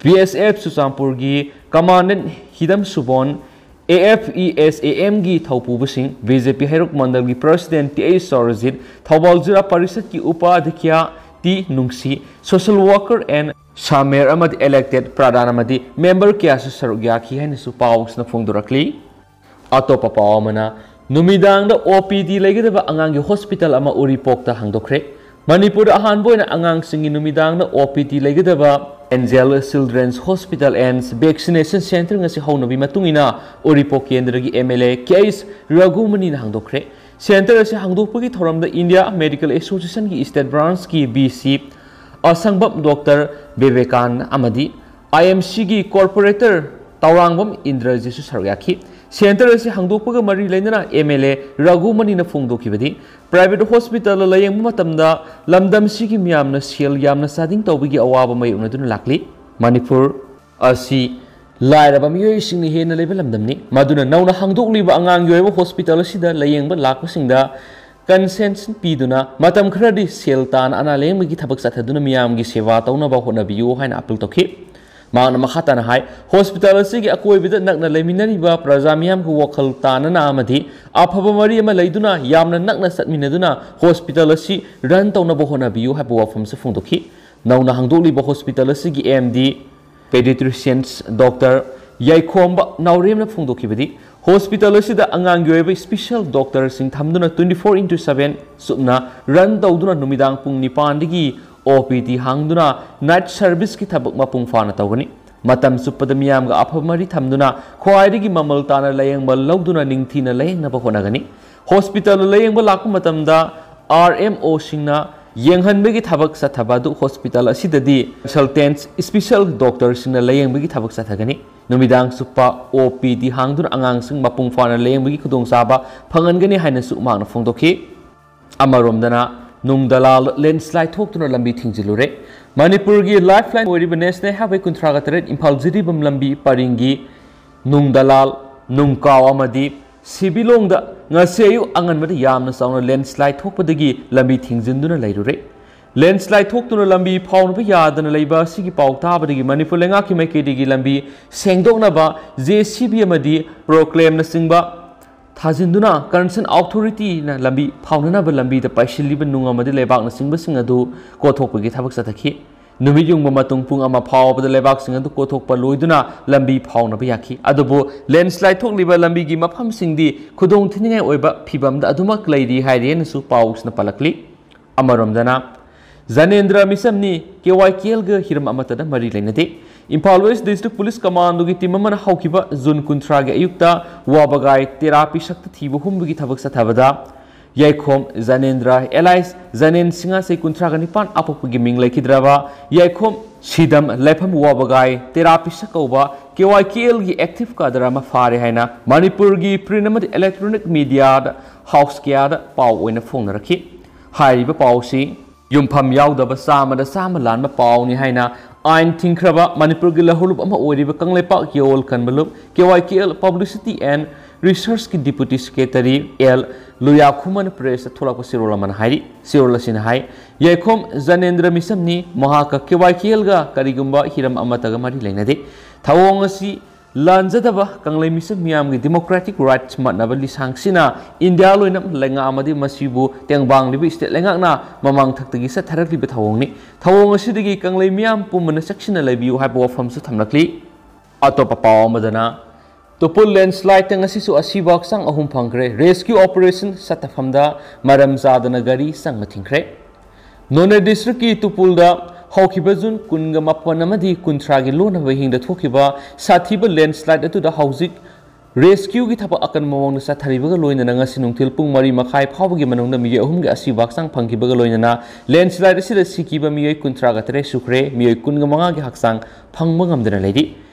B S F ꯆꯨꯔꯆꯥꯟꯄꯨꯔꯒꯤ Commandant ꯍꯤꯗꯝ ꯁꯨꯕꯣꯟ, A F E S A M ꯒꯤ ꯊꯧꯄꯨꯕꯁꯤꯡ, B J P ꯍꯩꯔꯣꯛ ꯃꯟꯗꯜꯒꯤ President T H ꯁꯧꯔꯖꯤꯠ, ꯊꯧꯕꯥꯜ ꯖꯤꯂꯥ ꯄꯔꯤꯁꯠꯀꯤ ꯎꯄꯥꯙ꯭ꯌꯥ T ꯅꯨꯡꯁꯤ, social worker N ꯁꯥꯃꯦꯔ ꯑꯃꯗꯤ elected ꯄ꯭ꯔꯙꯥꯟ ꯑꯃꯗꯤ member ꯀꯌꯥꯁꯨ ꯁꯔꯨꯛ ꯌꯥꯈꯤ ꯍꯥꯏꯅꯁꯨ ꯄꯥꯎꯁꯤꯅ ꯐꯣꯡꯗꯣꯔꯛꯂꯤ꯫ ꯑꯇꯣꯞꯄ ꯄꯥꯎ ꯑꯃꯅ, ꯅꯨꯃꯤꯗꯥꯡꯗ O P D ꯂꯩꯒꯗꯕ ꯑꯉꯥꯡꯒꯤ hospital ꯑꯃ ꯎꯔꯤꯄꯣꯛꯇ ꯍꯥꯡꯗꯣꯛꯈ꯭ꯔꯦ꯫ ꯃꯅꯤꯄꯨꯔꯗ ꯑꯍꯥꯟꯕ ꯑꯣꯏꯅ ꯑꯉꯥꯡꯁꯤꯡꯒꯤ ꯅꯨꯃꯤꯗꯥꯡꯗ O P D ꯂꯩꯒꯗꯕ Angel Children's Hospital and Vaccination Center ꯑꯁꯤ ꯍꯧꯅꯕꯤ ꯃꯇꯨꯡ ꯏꯟꯅ ꯎꯔꯤꯄꯣꯛ ꯀꯦꯟꯗ꯭ꯔꯒꯤ M L A K H ꯔꯘꯨꯃꯅꯤꯅ ꯍꯥꯡꯗꯣꯛꯈ꯭ꯔꯦ꯫ Center ꯑꯁꯤ ꯍꯥꯡꯗꯣꯛꯄꯒꯤ ꯊꯧꯔꯝꯗ India Medical Association ꯒꯤ State Branch ꯀꯤ V C ꯑꯁꯪꯕꯝ Doctor ꯕꯤꯕꯦꯀꯥꯟ ꯑꯃꯗꯤ I M C ꯒꯤ Corporator ꯇꯧꯔꯥꯡꯕꯝ ꯏꯟꯗ꯭ꯔꯖꯤꯠꯁꯨ ꯁꯔꯨꯛ ꯌꯥꯈꯤ꯫ Center ꯑꯁꯤ ꯍꯥꯡꯗꯣꯛꯄꯒ ꯃꯔꯤ ꯂꯩꯅꯅ M L A ꯔꯘꯨꯃꯅꯤꯅ ꯐꯣꯡꯗꯣꯛꯈꯤꯕꯗꯤ, private hospital ꯗ ꯂꯥꯌꯦꯡꯕ ꯃꯇꯝꯗ ꯂꯝꯗꯝꯁꯤꯒꯤ ꯃꯤꯌꯥꯝꯅ ꯁꯦꯜ ꯌꯥꯝꯅ ꯆꯥꯗꯤꯡ ꯇꯧꯕꯒꯤ ꯑꯋꯥꯕ ꯃꯥꯌꯣꯛꯅꯗꯨꯅ ꯂꯥꯛꯂꯤ꯫ ꯃꯅꯤꯄꯨꯔ ꯑꯁꯤ ꯂꯥꯏꯔꯕ ꯃꯤꯑꯣꯏꯁꯤꯡꯅ ꯍꯦꯟꯅ ꯂꯩꯕ ꯂꯝꯗꯝꯅꯤ꯫ ꯃꯗꯨꯅ ꯅꯧꯅ ꯍꯥꯡꯗꯣꯛꯂꯤꯕ ꯑꯉꯥꯡꯒꯤ ꯑꯣꯏꯕ hospital ꯑꯁꯤꯗ ꯂꯥꯌꯦꯡꯕ ꯂꯥꯛꯄꯁꯤꯡꯗ concession ꯄꯤꯗꯨꯅ ꯃꯇꯝ ꯈꯔꯗꯤ ꯁꯦꯜ ꯇꯥꯅ ꯑꯅꯥ ꯂꯥꯌꯦꯡꯕꯒꯤ ꯊꯕꯛ ꯆꯠꯊꯗꯨꯅ ꯃꯤꯌꯥꯝꯒꯤ ꯁꯦꯕꯥ ꯇꯧꯅꯕ ꯍꯣꯠꯅꯕꯤꯌꯨ ꯍꯥꯏꯅ appeal ꯇꯧꯈꯤ꯫ ꯃꯍꯥꯛꯅ ꯃꯈꯥ ꯇꯥꯅ ꯍꯥꯏ, hospital ꯑꯁꯤꯒꯤ ꯑꯀꯣꯏꯕꯗ ꯅꯛꯅ ꯂꯩꯃꯤꯟꯅꯔꯤꯕ ꯄ꯭ꯔꯖꯥ ꯃꯤꯌꯥꯝꯒ ꯋꯥꯈꯜ ꯇꯥꯅꯅ ꯑꯃꯗꯤ ꯑꯐꯕ ꯃꯔꯤ ꯑꯃ ꯂꯩꯗꯨꯅ ꯌꯥꯝꯅ ꯅꯛꯅ ꯆꯠꯃꯤꯟꯅꯗꯨꯅ hospital ꯑꯁꯤ run ꯇꯧꯅꯕ ꯍꯣꯠꯅꯕꯤꯌꯨ ꯍꯥꯏꯕ ꯋꯥꯐꯝꯁꯨ ꯐꯣꯡꯗꯣꯛꯈꯤ꯫ ꯅꯧꯅ ꯍꯥꯡꯗꯣꯛꯂꯤꯕ hospital ꯑꯁꯤꯒꯤ M D Pediatricians Doctor ꯌꯥꯏꯈꯣꯝꯕ ꯅꯥꯎꯔꯦꯝꯅ ꯐꯣꯡꯗꯣꯛꯈꯤꯕꯗꯤ, hospital ꯑꯁꯤꯗ ꯑꯉꯥꯡꯒꯤ ꯑꯣꯏꯕ special doctor ꯁꯤꯡ ꯊꯝꯗꯨꯅ twenty four into seven ꯆꯨꯞꯅ run ꯇꯧꯗꯨꯅ ꯅꯨꯃꯤꯗꯥꯡ ꯄꯨꯡ ꯅꯤꯄꯥꯟꯗꯒꯤ O P D ꯍꯥꯡꯗꯨꯅ night service ꯀꯤ ꯊꯕꯛ ꯃꯄꯨꯡ ꯐꯥꯅ ꯇꯧꯒꯅꯤ꯫ ꯃꯇꯝ ꯆꯨꯞꯄꯗ ꯃꯤꯌꯥꯝꯒ ꯑꯐꯕ ꯃꯔꯤ ꯊꯝꯗꯨꯅ ꯈ꯭ꯋꯥꯏꯗꯒꯤ ꯃꯃꯜ ꯇꯥꯅ ꯂꯥꯌꯦꯡꯕ ꯂꯧꯗꯨꯅ ꯅꯤꯡꯊꯤꯅ ꯂꯥꯌꯦꯡꯅꯕ ꯍꯣꯠꯅꯒꯅꯤ꯫ Hospital ꯗ ꯂꯥꯌꯦꯡꯕ ꯂꯥꯛꯄ ꯃꯇꯝꯗ R M O ꯁꯤꯡꯅ ꯌꯦꯡꯍꯟꯕꯒꯤ ꯊꯕꯛ ꯆꯠꯊꯕ ꯑꯗꯨ hospital ꯑꯁꯤꯗꯗꯤ consultant special doctor ꯁꯤꯡꯅ ꯂꯥꯌꯦꯡꯕꯒꯤ ꯊꯕꯛ ꯆꯠꯊꯒꯅꯤ꯫ ꯅꯨꯃꯤꯗꯥꯡ ꯆꯨꯞꯄ O P D ꯍꯥꯡꯗꯨꯅ ꯑꯉꯥꯡꯁꯤꯡ ꯃꯄꯨꯡ ꯐꯥꯅ ꯂꯥꯌꯦꯡꯕꯒꯤ ꯈꯨꯗꯣꯡꯆꯥꯕ ꯐꯪꯍꯟꯒꯅꯤ ꯍꯥꯏꯅꯁꯨ ꯃꯍꯥꯛꯅ ꯐꯣꯡꯗꯣꯛꯈꯤ꯫ ꯑꯃꯔꯣꯝꯗꯅ, ꯅꯨꯡ ꯗꯂꯥꯜ landslide ꯊꯣꯛꯇꯨꯅ ꯂꯝꯕꯤ ꯊꯤꯡꯖꯤꯜꯂꯨꯔꯦ꯫ ꯃꯅꯤꯄꯨꯔꯒꯤ lifeline ꯑꯣꯏꯔꯤꯕ National Highway ꯀꯨꯟꯊ꯭ꯔꯥꯒ ꯇꯔꯦꯠ ꯏꯝꯐꯥꯜ ꯖꯤꯔꯤꯕꯥꯝ ꯂꯝꯕꯤ ꯄꯔꯤꯡꯒꯤ ꯅꯨꯡ ꯗꯂꯥꯜ, ꯅꯨꯡꯀꯥꯎ ꯑꯃꯗꯤ ꯁꯤꯕꯤꯂꯣꯡꯗ ꯉꯁꯤ ꯑꯌꯨꯛ ꯑꯉꯟꯕꯗ ꯌꯥꯝꯅ ꯆꯥꯎꯅ landslide ꯊꯣꯛꯄꯗꯒꯤ ꯂꯝꯕꯤ ꯊꯤꯡꯖꯤꯟꯗꯨꯅ ꯂꯩꯔꯨꯔꯦ꯫ Landslide ꯊꯣꯛꯇꯨꯅ ꯂꯝꯕꯤ ꯐꯥꯎꯅꯕ ꯌꯥꯗꯅ ꯂꯩꯕ ꯑꯁꯤꯒꯤ ꯄꯥꯎ ꯇꯥꯕꯗꯒꯤ ꯃꯅꯤꯄꯨꯔ ꯂꯩꯉꯥꯛꯀꯤ ꯃꯥꯏꯀꯩꯗꯒꯤ ꯂꯝꯕꯤ ꯁꯦꯡꯗꯣꯛꯅꯕ J C B ꯑꯃꯗꯤ ꯄꯣꯀ꯭ꯂꯦꯟꯅꯆꯤꯡꯕ ꯊꯥꯖꯤꯟꯗꯨꯅ concerned authority ꯅ ꯂꯝꯕꯤ ꯐꯥꯎꯅꯅꯕ ꯂꯝꯕꯤꯗ ꯄꯥꯏꯁꯤꯜꯂꯤꯕ ꯅꯨꯡ ꯑꯃꯗꯤ ꯂꯩꯕꯥꯛꯅꯆꯤꯡꯕꯁꯤꯡ ꯑꯗꯨ ꯀꯣꯊꯣꯛꯄꯒꯤ ꯊꯕꯛ ꯆꯠꯊꯈꯤ꯫ ꯅꯨꯃꯤꯠ ꯌꯨꯡꯕ ꯃꯇꯨꯡ ꯄꯨꯡ ꯑꯃ ꯐꯥꯎꯕꯗ ꯂꯩꯕꯥꯛꯁꯤꯡ ꯑꯗꯨ ꯀꯣꯊꯣꯛꯄ ꯂꯣꯏꯗꯨꯅ ꯂꯝꯕꯤ ꯐꯥꯎꯅꯕ ꯌꯥꯈꯤ꯫ ꯑꯗꯨꯕꯨ landslide ꯊꯣꯛꯂꯤꯕ ꯂꯝꯕꯤꯒꯤ ꯃꯐꯝꯁꯤꯡꯗꯤ ꯈꯨꯗꯣꯡ ꯊꯤꯅꯤꯡꯉꯥꯏ ꯑꯣꯏꯕ ꯐꯤꯕꯝꯗ ꯑꯗꯨꯃꯛ ꯂꯩꯔꯤ ꯍꯥꯏꯔꯤ ꯍꯥꯏꯅꯁꯨ ꯄꯥꯎꯁꯤꯅ ꯄꯜꯂꯛꯂꯤ꯫ ꯑꯃꯔꯣꯝꯗꯅ, ꯖꯅꯦꯟꯗ꯭ꯔ ꯃꯤꯆꯝꯅꯤ꯫ ꯀꯦ ꯋꯥꯏ ꯀꯦ ꯑꯦꯜꯒ ꯍꯤꯔꯝ ꯑꯃꯠꯇꯗ ꯃꯔꯤ ꯂꯩꯅꯗꯦ꯫ ꯏꯝꯐꯥꯜ ꯋꯦꯁ ꯗꯤꯁꯇ꯭ꯔꯤꯛ ꯄꯨꯂꯤꯁ ꯀꯃꯥꯟꯗꯣꯒꯤ ꯇꯤꯝ ꯑꯃꯅ ꯍꯧꯈꯤꯕ ꯖꯨꯟ ꯀꯨꯟꯊ꯭ꯔꯥꯒꯤ ꯑꯌꯨꯛꯇ ꯋꯥꯕꯒꯥꯏ ꯇꯦꯔꯥ ꯄꯤꯁꯛꯇ ꯊꯤꯕ ꯍꯨꯝꯕꯒꯤ ꯊꯕꯛ ꯆꯠꯊꯕꯗ ꯌꯥꯏꯈꯣꯝ ꯖꯅꯦꯟꯗ꯭ꯔ ꯑꯦꯂꯥꯏꯁ ꯖꯅꯦꯟ ꯁꯤꯡꯉꯥ ꯆꯍꯤ ꯀꯨꯟꯊ꯭ꯔꯥꯒ ꯅꯤꯄꯥꯟ ꯑꯄꯣꯛꯄꯒꯤ ꯃꯤꯡ ꯂꯩꯈꯤꯗ꯭ꯔꯕ ꯌꯥꯏꯈꯣꯝ ꯁꯤꯗꯝ ꯂꯩꯐꯝ ꯋꯥꯕꯒꯥꯏ ꯇꯦꯔꯥ ꯄꯤꯁꯛ ꯀꯧꯕ ꯀꯦ ꯋꯥꯏ ꯀꯦ ꯑꯦꯜꯒꯤ ꯑꯦꯛꯇꯤꯚ ꯀꯥꯗꯔ ꯑꯃ ꯐꯥꯔꯦ ꯍꯥꯏꯅ ꯃꯅꯤꯄꯨꯔꯒꯤ ꯄ꯭ꯔꯤꯟ ꯑꯃꯗꯤ ꯏꯂꯦꯛꯇ꯭ꯔꯣꯅꯤꯛ ꯃꯤꯗꯤꯌꯥꯗ ꯍꯥꯎꯁ ꯀꯌꯥꯗ ꯄꯥꯎ ꯑꯣꯏꯅ ꯐꯣꯡꯅꯔꯛꯈꯤ꯫ ꯍꯥꯏꯔꯤꯕ ꯄꯥꯎꯁꯤ ꯌꯨꯝꯐꯝ ꯌꯥꯎꯗꯕ ꯆꯥꯝꯃꯗ ꯆꯥꯝꯃ ꯂꯥꯟꯕ ꯄꯥꯎꯅꯤ ꯍꯥꯏꯅ ꯑꯥꯏꯟ ꯊꯤꯡꯈ꯭ꯔꯕ ꯃꯅꯤꯄꯨꯔꯒꯤ ꯂꯧꯍꯧꯂꯨꯞ ꯑꯃ ꯑꯣꯏꯔꯤꯕ ꯀꯪꯂꯩꯄꯥꯛ ꯌꯥꯑꯣꯜ ꯀꯟꯕ ꯂꯨꯞ K Y K L Publicity and Researchꯀꯤ Deputy Secretary ꯑꯦꯜ ꯂꯨꯌꯥꯈꯨꯃꯟ ꯄ꯭ꯔꯦꯁꯇ ꯊꯣꯛꯂꯛꯄ ꯆꯦꯔꯣꯜ ꯑꯃꯅ ꯍꯥꯏꯔꯤ꯫ ꯆꯦꯔꯣꯜ ꯑꯁꯤꯅ ꯍꯥꯏ, ꯌꯥꯏꯈꯣꯝ ꯖꯅꯦꯟꯗ꯭ꯔ ꯃꯤꯆꯝꯅꯤ꯫ ꯃꯍꯥꯛꯀ ꯀꯦ ꯋꯥꯏ ꯀꯦ ꯑꯦꯜꯒ ꯀꯔꯤꯒꯨꯝꯕ ꯍꯤꯔꯝ ꯑꯃꯠꯇꯒ ꯃꯔꯤ ꯂꯩꯅꯗꯦ꯫ ꯊꯧꯑꯣꯡ ꯑꯁꯤ ꯂꯥꯟꯖꯗꯕ ꯀꯪꯂꯩ ꯃꯤꯆꯝ ꯃꯤꯌꯥꯝꯒꯤ democratic rights ꯃꯠꯅꯕ ꯂꯤꯁꯥꯡꯁꯤꯅ ꯏꯟꯗꯤꯌꯥ ꯂꯣꯏꯅ ꯂꯩꯉꯥꯛ ꯑꯃꯗꯤ ꯃꯁꯤꯕꯨ ꯇꯦꯡꯕꯥꯡꯂꯤꯕ state ꯂꯩꯉꯥꯛꯅ ꯃꯃꯥꯡ ꯊꯛꯇꯒꯤ ꯆꯠꯊꯔꯛꯂꯤꯕ ꯊꯧꯑꯣꯡꯅꯤ꯫ ꯊꯧꯑꯣꯡ ꯑꯁꯤꯗꯒꯤ ꯀꯪꯂꯩ ꯃꯤꯌꯥꯝ ꯄꯨꯝꯕꯅ ꯆꯦꯛꯁꯤꯟꯅ ꯂꯩꯕꯤꯌꯨ ꯍꯥꯏꯕ ꯋꯥꯐꯝꯁꯨ ꯊꯝꯂꯛꯂꯤ꯫ ꯑꯇꯣꯞꯄ ꯄꯥꯎ ꯑꯃꯗꯅ, ꯇꯨꯄꯨꯜ landslideꯇ ꯉꯁꯤꯁꯨ ꯑꯁꯤꯕ ꯍꯛꯆꯥꯡ ꯑꯍꯨꯝ ꯐꯪꯈ꯭ꯔꯦ꯫ Rescue operation ꯆꯠꯊꯐꯝꯗ ꯃꯔꯝ ꯆꯥꯗꯅ ꯒꯥꯔꯤ ꯆꯪꯕ ꯊꯤꯡꯈ꯭ꯔꯦ꯫ ꯅꯣꯅꯦ ꯗꯤꯁꯇ꯭ꯔꯤꯛꯀꯤ ꯇꯨꯄꯨꯜꯗ ꯍꯧꯈꯤꯕ ꯖꯨꯟ ꯀꯨꯟꯒ ꯃꯥꯄꯟ ꯑꯃꯗꯤ ꯀꯨꯟꯊ꯭ꯔꯥꯒꯤ ꯂꯣꯟꯅꯕ ꯍꯤꯡꯗ ꯊꯣꯛꯈꯤꯕ ꯁꯥꯊꯤꯕ landslide ꯑꯗꯨꯗ ꯍꯧꯖꯤꯛ rescueꯒꯤ ꯊꯕꯛ ꯑꯀꯟꯕ ꯃꯑꯣꯡꯗ ꯆꯠꯊꯔꯤꯕꯒ ꯂꯣꯏꯅꯅ ꯉꯁꯤ ꯅꯨꯡꯊꯤꯜ ꯄꯨꯡ ꯃꯔꯤ ꯃꯈꯥꯏ ꯐꯥꯎꯕꯒꯤ ꯃꯅꯨꯡꯗ ꯃꯤꯑꯣꯏ ꯑꯍꯨꯝꯒꯤ ꯑꯁꯤꯕ ꯍꯛꯆꯥꯡ ꯐꯪꯈꯤꯕꯒ ꯂꯣꯏꯅꯅ landslide ꯑꯁꯤꯗ ꯁꯤꯈꯤꯕ ꯃꯤꯑꯣꯏ ꯀꯨꯟꯊ꯭ꯔꯥꯒ ꯇꯔꯦꯠ ꯁꯨꯈ꯭ꯔꯦ꯫ ꯃꯤꯑꯣꯏ ꯀꯨꯟꯒ ꯃꯉꯥꯒꯤ ꯍꯛꯆꯥꯡ ꯐꯪꯕ ꯉꯝꯗꯅ ꯂꯩꯔꯤ꯫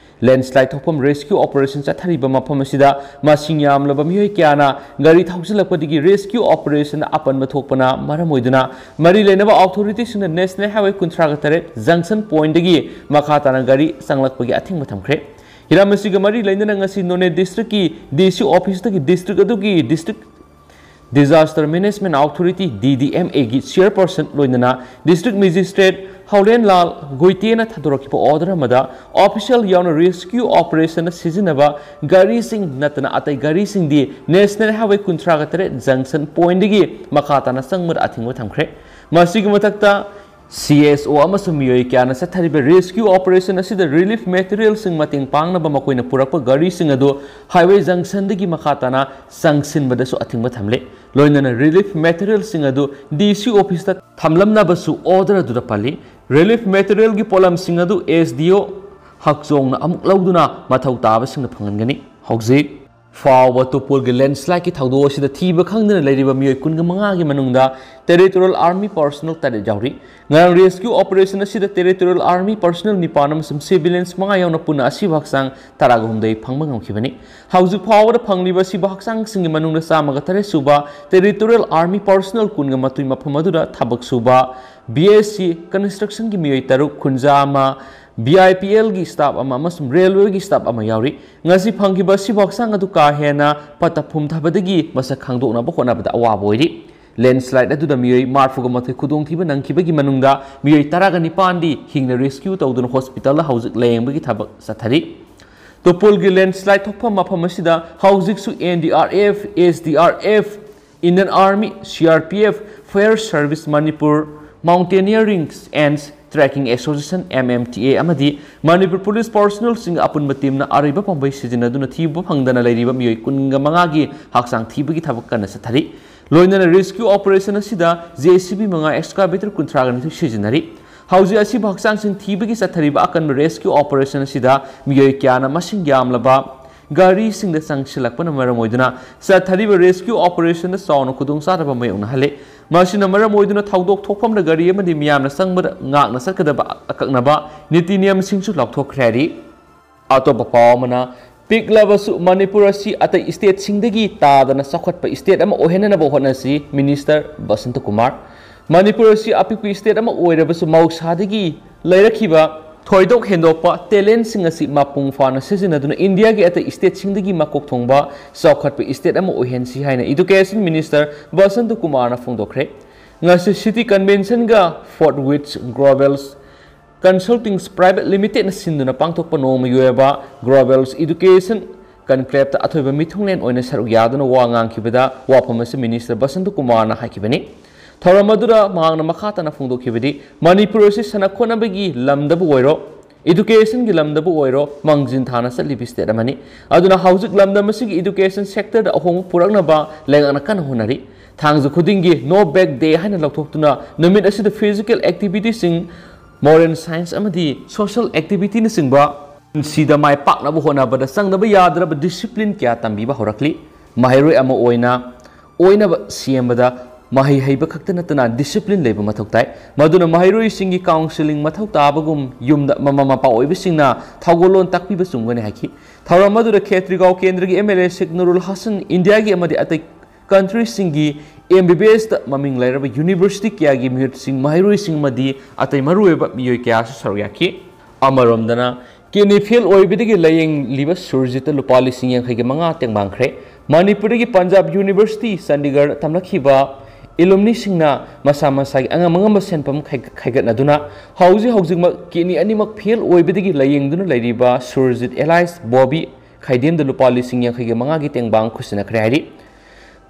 Landslide ꯊꯣꯛꯐꯝ rescue operation ꯆꯠꯊꯔꯤꯕ ꯃꯐꯝ ꯑꯁꯤꯗ ꯃꯁꯤꯡ ꯌꯥꯝꯂꯕ ꯃꯤꯑꯣꯏ ꯀꯌꯥꯅ ꯒꯥꯔꯤ ꯊꯧꯖꯤꯜꯂꯛꯄꯗꯒꯤ rescue operation ꯑꯄꯟꯕ ꯊꯣꯛꯄꯅ ꯃꯔꯝ ꯑꯣꯏꯗꯨꯅ ꯃꯔꯤ ꯂꯩꯅꯕ authorityꯁꯤꯡꯅ National Highway ꯀꯨꯟꯊ꯭ꯔꯥꯒ ꯇꯔꯦꯠ junction pointꯗꯒꯤ ꯃꯈꯥ ꯇꯥꯅ ꯒꯥꯔꯤ ꯆꯪꯂꯛꯄꯒꯤ ꯑꯊꯤꯡꯕ ꯊꯝꯈ꯭ꯔꯦ꯫ ꯍꯤꯔꯝ ꯑꯁꯤꯒ ꯃꯔꯤ ꯂꯩꯅꯅ ꯉꯁꯤ ꯅꯣꯅꯦ ꯗꯤꯁꯇ꯭ꯔꯤꯛꯀꯤ ꯗꯤ ꯁꯤ ꯑꯣꯐꯤꯁꯇꯒꯤ ꯗꯤꯁꯇ꯭ꯔꯤꯛ ꯑꯗꯨꯒꯤ ꯗꯤꯁꯇ꯭ꯔꯤꯛ Disaster Management Authority, ꯗꯤ ꯗꯤ ꯑꯦꯝ ꯑꯦꯒꯤ chairperson ꯂꯣꯏꯅꯅ district magistrate ꯍꯧꯔꯦꯟꯂꯥꯜ ꯒꯨꯏꯇꯦꯅ ꯊꯥꯗꯣꯔꯛꯈꯤꯕ order ꯑꯃꯗ official ꯌꯥꯎꯅ rescue operationꯗ ꯁꯤꯖꯤꯟꯅꯕ ꯒꯥꯔꯤꯁꯤꯡ ꯅꯠꯇꯅ ꯑꯇꯩ ꯒꯥꯔꯤꯁꯤꯡꯗꯤ National Highway ꯀꯨꯟꯊ꯭ꯔꯥꯒ ꯇꯔꯦꯠ junction pointꯗꯒꯤ ꯃꯈꯥ ꯇꯥꯅ ꯆꯪꯕꯗ ꯑꯊꯤꯡꯕ ꯊꯝꯈ꯭ꯔꯦ꯫ ꯃꯁꯤꯒꯤ ꯃꯊꯛꯇ ꯁꯤ ꯑꯦꯁ ꯑꯣ ꯑꯃꯁꯨꯡ ꯃꯤꯑꯣꯏ ꯀꯌꯥꯅ ꯆꯠꯊꯔꯤꯕ ꯔꯦꯁꯀ꯭ꯌꯨ ꯑꯣꯄꯔꯦꯁꯟ ꯑꯁꯤꯗ ꯔꯤꯂꯤꯐ ꯃꯦꯇꯔꯤꯌꯦꯜꯁꯤꯡ ꯃꯇꯦꯡ ꯄꯥꯡꯅꯕ ꯃꯈꯣꯏꯅ ꯄꯨꯔꯛꯄ ꯒꯥꯔꯤꯁꯤꯡ ꯑꯗꯨ ꯍꯥꯏꯋꯦ ꯖꯪꯁꯟꯗꯒꯤ ꯃꯈꯥ ꯇꯥꯅ ꯆꯪꯁꯤꯟꯕꯗꯁꯨ ꯑꯊꯤꯡꯕ ꯊꯝꯂꯦ꯫ ꯂꯣꯏꯅꯅ ꯔꯤꯂꯤꯐ ꯃꯦꯇꯔꯤꯌꯦꯜꯁꯤꯡ ꯑꯗꯨ ꯗꯤ ꯁꯤ ꯑꯣꯐꯤꯁꯇ ꯊꯝꯂꯝꯅꯕꯁꯨ ꯑꯣꯔꯗꯔ ꯑꯗꯨꯗ ꯄꯜꯂꯤ꯫ ꯔꯤꯂꯤꯐ ꯃꯦꯇꯔꯤꯌꯦꯜꯒꯤ ꯄꯣꯠꯂꯝꯁꯤꯡ ꯑꯗꯨ ꯑꯦꯁ ꯗꯤ ꯑꯣ ꯍꯛꯆꯣꯡꯅ ꯑꯃꯨꯛ ꯂꯧꯗꯨꯅ ꯃꯊꯧ ꯇꯥꯕꯁꯤꯡꯗ ꯐꯪꯍꯟꯒꯅꯤ꯫ ꯍꯧꯖꯤꯛ ꯐꯥꯎꯕ ꯇꯨꯄꯨꯜꯒꯤ ꯂꯦꯟꯁ꯭ꯂꯥꯏꯗꯀꯤ ꯊꯧꯗꯣꯛ ꯑꯁꯤꯗ ꯊꯤꯕ ꯈꯪꯗꯅ ꯂꯩꯔꯤꯕ ꯃꯤꯑꯣꯏ ꯀꯨꯟꯒ ꯃꯉꯥꯒꯤ ꯃꯅꯨꯡꯗ ꯇꯦꯔꯤꯇꯣꯔꯤꯌꯦꯜ ꯑꯥꯔꯃꯤ ꯄꯔꯁꯣꯅꯦꯜ ꯇꯔꯦꯠ ꯌꯥꯎꯔꯤ꯫ ꯉꯔꯥꯡ ꯔꯦꯁꯀ꯭ꯌꯨ ꯑꯣꯄꯔꯦꯁꯟ ꯑꯁꯤꯗ ꯇꯦꯔꯤꯇꯣꯔꯤꯌꯦꯜ ꯑꯥꯔꯃꯤ ꯄꯔꯁꯣꯅꯦꯜ ꯅꯤꯄꯥꯟ ꯑꯃꯁꯨꯡ ꯁꯤꯚꯤꯂꯤꯌꯟꯁ ꯃꯉꯥ ꯌꯥꯎꯅ ꯄꯨꯟꯅ ꯑꯁꯤꯕ ꯍꯛꯆꯥꯡ ꯇꯔꯥꯒ ꯍꯨꯝꯗꯣꯏ ꯐꯪꯕ ꯉꯝꯈꯤꯕꯅꯤ꯫ ꯍꯧꯖꯤꯛ ꯐꯥꯎꯕꯗ ꯐꯪꯂꯤꯕ ꯑꯁꯤꯕ ꯍꯛꯆꯥꯡꯁꯤꯡꯒꯤ ꯃꯅꯨꯡꯗ ꯆꯥꯝꯃꯒ ꯇꯔꯦꯠ ꯁꯨꯕ ꯇꯦꯔꯤꯇꯣꯔꯤꯌꯦꯜ ꯑꯥꯔꯃꯤ ꯄꯔꯁꯣꯅꯦꯜ ꯀꯨꯟꯒ ꯃꯇꯨꯏ ꯃꯐꯝ ꯑꯗꯨꯗ ꯊꯕꯛ ꯁꯨꯕ ꯕꯤ ꯑꯦꯁ ꯁꯤ ꯀꯟꯁꯇ꯭ꯔꯛꯁꯟꯒꯤ ꯃꯤꯑꯣꯏ ꯇꯔꯨꯛ, ꯈꯨꯟꯖꯥ ꯑꯃ, V I P algae staff ꯑꯃ ꯑꯃꯁꯨꯡ ꯔꯦꯜꯋꯦꯒꯤ ꯁ꯭ꯇꯥꯐ ꯑꯃ ꯌꯥꯎꯔꯤ꯫ ꯉꯁꯤ ꯐꯪꯈꯤꯕ ꯑꯁꯤꯕ ꯍꯛꯆꯥꯡ ꯑꯗꯨ ꯀꯥ ꯍꯦꯟꯅ ꯄꯠꯊ ꯄꯨꯝꯊꯕꯗꯒꯤ ꯃꯁꯛ ꯈꯪꯗꯣꯛꯅꯕ ꯍꯣꯠꯅꯕꯗ ꯑꯋꯥꯕ ꯑꯣꯏꯔꯤ꯫ ꯂꯦꯟꯁ꯭ꯂꯥꯏꯗ ꯑꯗꯨꯗ ꯃꯤꯑꯣꯏ ꯃꯔꯤꯐꯨꯒ ꯃꯥꯊꯣꯏ ꯈꯨꯗꯣꯡꯊꯤꯕ ꯅꯪꯈꯤꯕꯒꯤ ꯃꯅꯨꯡꯗ ꯃꯤꯑꯣꯏ ꯇꯔꯥꯒ ꯅꯤꯄꯥꯟꯗꯤ ꯍꯤꯡꯅ ꯔꯦꯁꯀ꯭ꯌꯨ ꯇꯧꯗꯨꯅ ꯍꯣꯁꯄꯤꯇꯥꯜꯗ ꯍꯧꯖꯤꯛ ꯂꯥꯌꯦꯡꯕꯒꯤ ꯊꯕꯛ ꯆꯠꯊꯔꯤ꯫ ꯇꯨꯄꯨꯜꯒꯤ ꯂꯦꯟꯁ꯭ꯂꯥꯏꯗ ꯊꯣꯛꯐꯝ ꯃꯐꯝ ꯑꯁꯤꯗ ꯍꯧꯖꯤꯛꯁꯨ N D R F, S D R F, Indian army, C R P F, Fire Service Manipur, Mountaineering and Trekking Association, M M T A, ꯑꯃꯗꯤ ꯃꯅꯤꯄꯨꯔ ꯄꯨꯂꯤꯁ ꯄꯔꯁꯣꯅꯦꯜꯁꯤꯡꯒ ꯑꯄꯨꯟꯕ ꯇꯤꯝꯅ ꯑꯔꯩꯕ ꯄꯥꯝꯕꯩ ꯁꯤꯖꯤꯟꯅꯗꯨꯅ ꯊꯤꯕ ꯐꯪꯗꯅ ꯂꯩꯔꯤꯕ ꯃꯤꯑꯣꯏ ꯀꯨꯟꯒ ꯃꯉꯥꯒꯤ ꯍꯛꯆꯥꯡ ꯊꯤꯕꯒꯤ ꯊꯕꯛ ꯀꯟꯅ ꯆꯠꯊꯔꯤ꯫ ꯂꯣꯏꯅꯅ ꯔꯦꯁꯀ꯭ꯌꯨ ꯑꯣꯄꯔꯦꯁꯟ ꯑꯁꯤꯗ ꯖꯦ ꯁꯤ ꯕꯤ ꯃꯉꯥ, ꯑꯦꯛꯁꯀꯥꯚꯦꯇꯔ ꯀꯨꯟꯊ꯭ꯔꯥꯒ ꯅꯤꯊꯣꯏ ꯁꯤꯖꯤꯟꯅꯔꯤ꯫ ꯍꯧꯖꯤꯛ ꯑꯁꯤꯕ ꯍꯛꯆꯥꯡꯁꯤꯡ ꯊꯤꯕꯒꯤ ꯆꯠꯊꯔꯤꯕ ꯑꯀꯟꯕ ꯔꯦꯁꯀ꯭ꯌꯨ ꯑꯣꯄꯔꯦꯁꯟ ꯑꯁꯤꯗ ꯃꯤꯑꯣꯏ ꯀꯌꯥꯅ ꯃꯁꯤꯡ ꯌꯥꯝꯂꯕ ꯒꯥꯔꯤꯁꯤꯡꯗ ꯆꯪꯁꯤꯜꯂꯛꯄꯅ ꯃꯔꯝ ꯑꯣꯏꯗꯨꯅ ꯆꯠꯊꯔꯤꯕ ꯔꯦꯁꯀ꯭ꯌꯨ ꯑꯣꯄꯔꯦꯁꯟꯗ ꯆꯥꯎꯅ ꯈꯨꯗꯣꯡꯆꯥꯗꯕ ꯃꯥꯌꯣꯛꯅꯍꯜꯂꯦ꯫ ꯃꯁꯤꯅ ꯃꯔꯝ ꯑꯣꯏꯗꯨꯅ ꯊꯧꯗꯣꯛ ꯊꯣꯛꯐꯝꯗ ꯒꯥꯔꯤ ꯑꯃꯗꯤ ꯃꯤꯌꯥꯝꯅ ꯆꯪꯕꯗ ꯉꯥꯛꯅ ꯆꯠꯀꯗꯕ ꯑꯀꯛꯅꯕ ꯅꯤꯇꯤ ꯅꯤꯌꯝꯁꯤꯡꯁꯨ ꯂꯥꯎꯊꯣꯛꯈ꯭ꯔꯦ ꯍꯥꯏꯔꯤ꯫ ꯑꯇꯣꯞꯄ ꯄꯥꯎ ꯑꯃꯅ, ꯄꯤꯛꯂꯕꯁꯨ ꯃꯅꯤꯄꯨꯔ ꯑꯁꯤ ꯑꯇꯩ ꯁ꯭ꯇꯦꯠꯁꯤꯡꯗꯒꯤ ꯇꯥꯗꯅ ꯆꯥꯎꯈꯠꯄ ꯁ꯭ꯇꯦꯠ ꯑꯃ ꯑꯣꯏꯍꯟꯅꯅꯕ ꯍꯣꯠꯅꯁꯤ, ꯃꯤꯅꯤꯁꯇꯔ ꯕꯁꯟꯇ ꯀꯨꯃꯥꯔ꯫ ꯃꯅꯤꯄꯨꯔ ꯑꯁꯤ ꯑꯄꯤꯛꯄ ꯁ꯭ꯇꯦꯠ ꯑꯃ ꯑꯣꯏꯔꯕꯁꯨ ꯃꯍꯧꯁꯥꯗꯒꯤ ꯂꯩꯔꯛꯈꯤꯕ ꯊꯣꯏꯗꯣꯛ ꯍꯦꯟꯗꯣꯛꯄ ꯇꯦꯂꯦꯟꯠꯁꯤꯡ ꯑꯁꯤ ꯃꯄꯨꯡ ꯐꯥꯅ ꯁꯤꯖꯤꯟꯅꯗꯨꯅ ꯏꯟꯗꯤꯌꯥꯒꯤ ꯑꯇꯩ ꯁ꯭ꯇꯦꯠꯁꯤꯡꯗꯒꯤ ꯃꯀꯣꯛ ꯊꯣꯡꯕ ꯆꯥꯎꯈꯠꯄ ꯁ꯭ꯇꯦꯠ ꯑꯃ ꯑꯣꯏꯍꯟꯁꯤ ꯍꯥꯏꯅ ꯏꯗꯨꯀꯦꯁꯟ ꯃꯤꯅꯤꯁꯇꯔ ꯕꯁꯟꯇ ꯀꯨꯃꯥꯔꯅ ꯐꯣꯡꯗꯣꯛꯈ꯭ꯔꯦ꯫ ꯉꯁꯤ ꯁꯤꯇꯤ ꯀꯟꯚꯦꯟꯁꯟꯒ ꯐꯣꯔꯠ ꯋꯤꯠꯁ ꯒ꯭ꯂꯣꯕꯦꯜꯁ ꯀꯟꯁꯜꯇꯤꯡꯁ ꯄ꯭ꯔꯥꯏꯚꯦꯠ ꯂꯤꯃꯤꯇꯦꯗꯅ ꯁꯤꯟꯗꯨꯅ ꯄꯥꯡꯊꯣꯛꯄ ꯅꯣꯡꯃꯒꯤ ꯑꯣꯏꯕ ꯒ꯭ꯂꯣꯕꯦꯜꯁ ꯏꯗꯨꯀꯦꯁꯟ ꯀꯟꯀ꯭ꯂꯦꯞꯇ ꯑꯊꯣꯏꯕ ꯃꯤꯊꯨꯡꯂꯦꯟ ꯑꯣꯏꯅ ꯁꯔꯨꯛ ꯌꯥꯗꯨꯅ ꯋꯥ ꯉꯥꯡꯈꯤꯕꯗ ꯋꯥꯐꯝ ꯑꯁꯤ ꯃꯤꯅꯤꯁꯇꯔ ꯕꯁꯟꯇ ꯀꯨꯃꯥꯔꯅ ꯍꯥꯏꯈꯤꯕꯅꯤ꯫ ꯊꯧꯔꯝ ꯑꯗꯨꯗ ꯃꯍꯥꯛꯅ ꯃꯈꯥ ꯇꯥꯅ ꯐꯣꯡꯗꯣꯛꯈꯤꯕꯗꯤ, ꯃꯅꯤꯄꯨꯔ ꯑꯁꯤ ꯁꯥꯟꯅ ꯈꯣꯠꯅꯕꯒꯤ ꯂꯝꯗꯕꯨ ꯑꯣꯏꯔꯣ, education ꯒꯤ ꯂꯝꯗꯕꯨ ꯑꯣꯏꯔꯣ, ꯃꯥꯡꯖꯤꯟ ꯊꯥꯅ ꯆꯠꯂꯤꯕ state ꯑꯃꯅꯤ꯫ ꯑꯗꯨꯅ ꯍꯧꯖꯤꯛ ꯂꯝꯗꯝ ꯑꯁꯤꯒꯤ education sector ꯗ ꯑꯍꯣꯡꯕ ꯄꯨꯔꯛꯅꯕ ꯂꯩꯉꯥꯛꯅ ꯀꯟꯅ ꯍꯣꯠꯅꯔꯤ꯫ ꯊꯥꯡꯖ ꯈꯨꯗꯤꯡꯒꯤ No Back Day ꯍꯥꯏꯅ ꯂꯧꯊꯣꯛꯇꯨꯅ ꯅꯨꯃꯤꯠ ꯑꯁꯤꯗ physical activity ꯁꯤꯡ, moral science ꯑꯃꯗꯤ social activity ꯅꯆꯤꯡꯕ ꯄꯨꯟꯁꯤꯗ ꯃꯥꯏ ꯄꯥꯛꯅꯕ ꯍꯣꯠꯅꯕꯗ ꯆꯪꯗꯕ ꯌꯥꯗ꯭ꯔꯕ discipline ꯀꯌꯥ ꯇꯝꯕꯤꯕ ꯍꯧꯔꯛꯂꯤ꯫ ꯃꯍꯩꯔꯣꯏ ꯑꯃ ꯑꯣꯏꯅ ꯑꯣꯏꯅꯕ ꯁꯦꯝꯕꯗ ꯃꯍꯩ ꯍꯩꯕ ꯈꯛꯇ ꯅꯠꯇꯅ discipline ꯂꯩꯕ ꯃꯊꯧ ꯇꯥꯏ꯫ ꯃꯗꯨꯅ ꯃꯍꯩꯔꯣꯏꯁꯤꯡꯒꯤ counselling ꯃꯊꯧ ꯇꯥꯕꯒꯨꯝ ꯌꯨꯝꯗ ꯃꯃꯥ ꯃꯄꯥ ꯑꯣꯏꯕꯁꯤꯡꯅ ꯊꯧꯒꯜꯂꯣꯟ ꯇꯥꯛꯄꯤꯕ ꯆꯨꯝꯒꯅꯤ ꯍꯥꯏꯈꯤ꯫ ꯊꯧꯔꯝ ꯑꯗꯨꯗ ꯈꯦꯇ꯭ꯔꯤꯒꯥꯎ ꯀꯦꯟꯗ꯭ꯔꯒꯤ MLA ꯁꯦꯈ ꯅꯨꯔꯨꯜ ꯍꯁꯟ, ꯏꯟꯗꯤꯌꯥꯒꯤ ꯑꯃꯗꯤ ꯑꯇꯩ country ꯁꯤꯡꯒꯤ MBBS ꯇ ꯃꯃꯤꯡ ꯂꯩꯔꯕ university ꯀꯌꯥꯒꯤ ꯃꯤꯍꯨꯠꯁꯤꯡ, ꯃꯍꯩꯔꯣꯏꯁꯤꯡ ꯑꯃꯗꯤ ꯑꯇꯩ ꯃꯔꯨꯑꯣꯏꯕ ꯃꯤꯑꯣꯏ ꯀꯌꯥꯁꯨ ꯁꯔꯨꯛ ꯌꯥꯈꯤ꯫ ꯑꯃꯔꯣꯝꯗꯅ, kidney fail ꯑꯣꯏꯕꯗꯒꯤ ꯂꯥꯌꯦꯡꯂꯤꯕ ꯁꯨꯔꯖꯤꯠꯇ ꯂꯨꯄꯥ ꯂꯤꯁꯤꯡ ꯌꯥꯡꯈꯩꯒ ꯃꯉꯥ ꯇꯦꯡꯕꯥꯡꯈ꯭ꯔꯦ꯫ ꯃꯅꯤꯄꯨꯔꯗꯒꯤ ꯄꯟꯖꯥꯕ University, ꯆꯥꯟꯗꯤꯒꯔ ꯇꯝꯂꯛꯈꯤꯕ alumni ꯁꯤꯡꯅ ꯃꯁꯥ ꯃꯁꯥꯒꯤ ꯑꯉꯝ ꯑꯉꯝꯕ ꯁꯦꯟꯐꯝ ꯈꯥꯏ-, ꯈꯥꯏꯒꯠꯅꯗꯨꯅ ꯍꯧꯖꯤꯛ ꯍꯧꯖꯤꯛꯃꯛ kidney ꯑꯅꯤꯃꯛ fail ꯑꯣꯏꯕꯗꯒꯤ ꯂꯥꯌꯦꯡꯗꯨꯅ ꯂꯩꯔꯤꯕ ꯁꯨꯔꯖꯤꯠ alias ꯕꯣꯕꯤ ꯈꯥꯏꯗꯦꯝꯗ ꯂꯨꯄꯥ ꯂꯤꯁꯤꯡ ꯌꯥꯡꯈꯩꯒ ꯃꯉꯥꯒꯤ ꯇꯦꯡꯕꯥꯡ ꯈꯨꯠꯁꯤꯟꯅꯈ꯭ꯔꯦ ꯍꯥꯏꯔꯤ꯫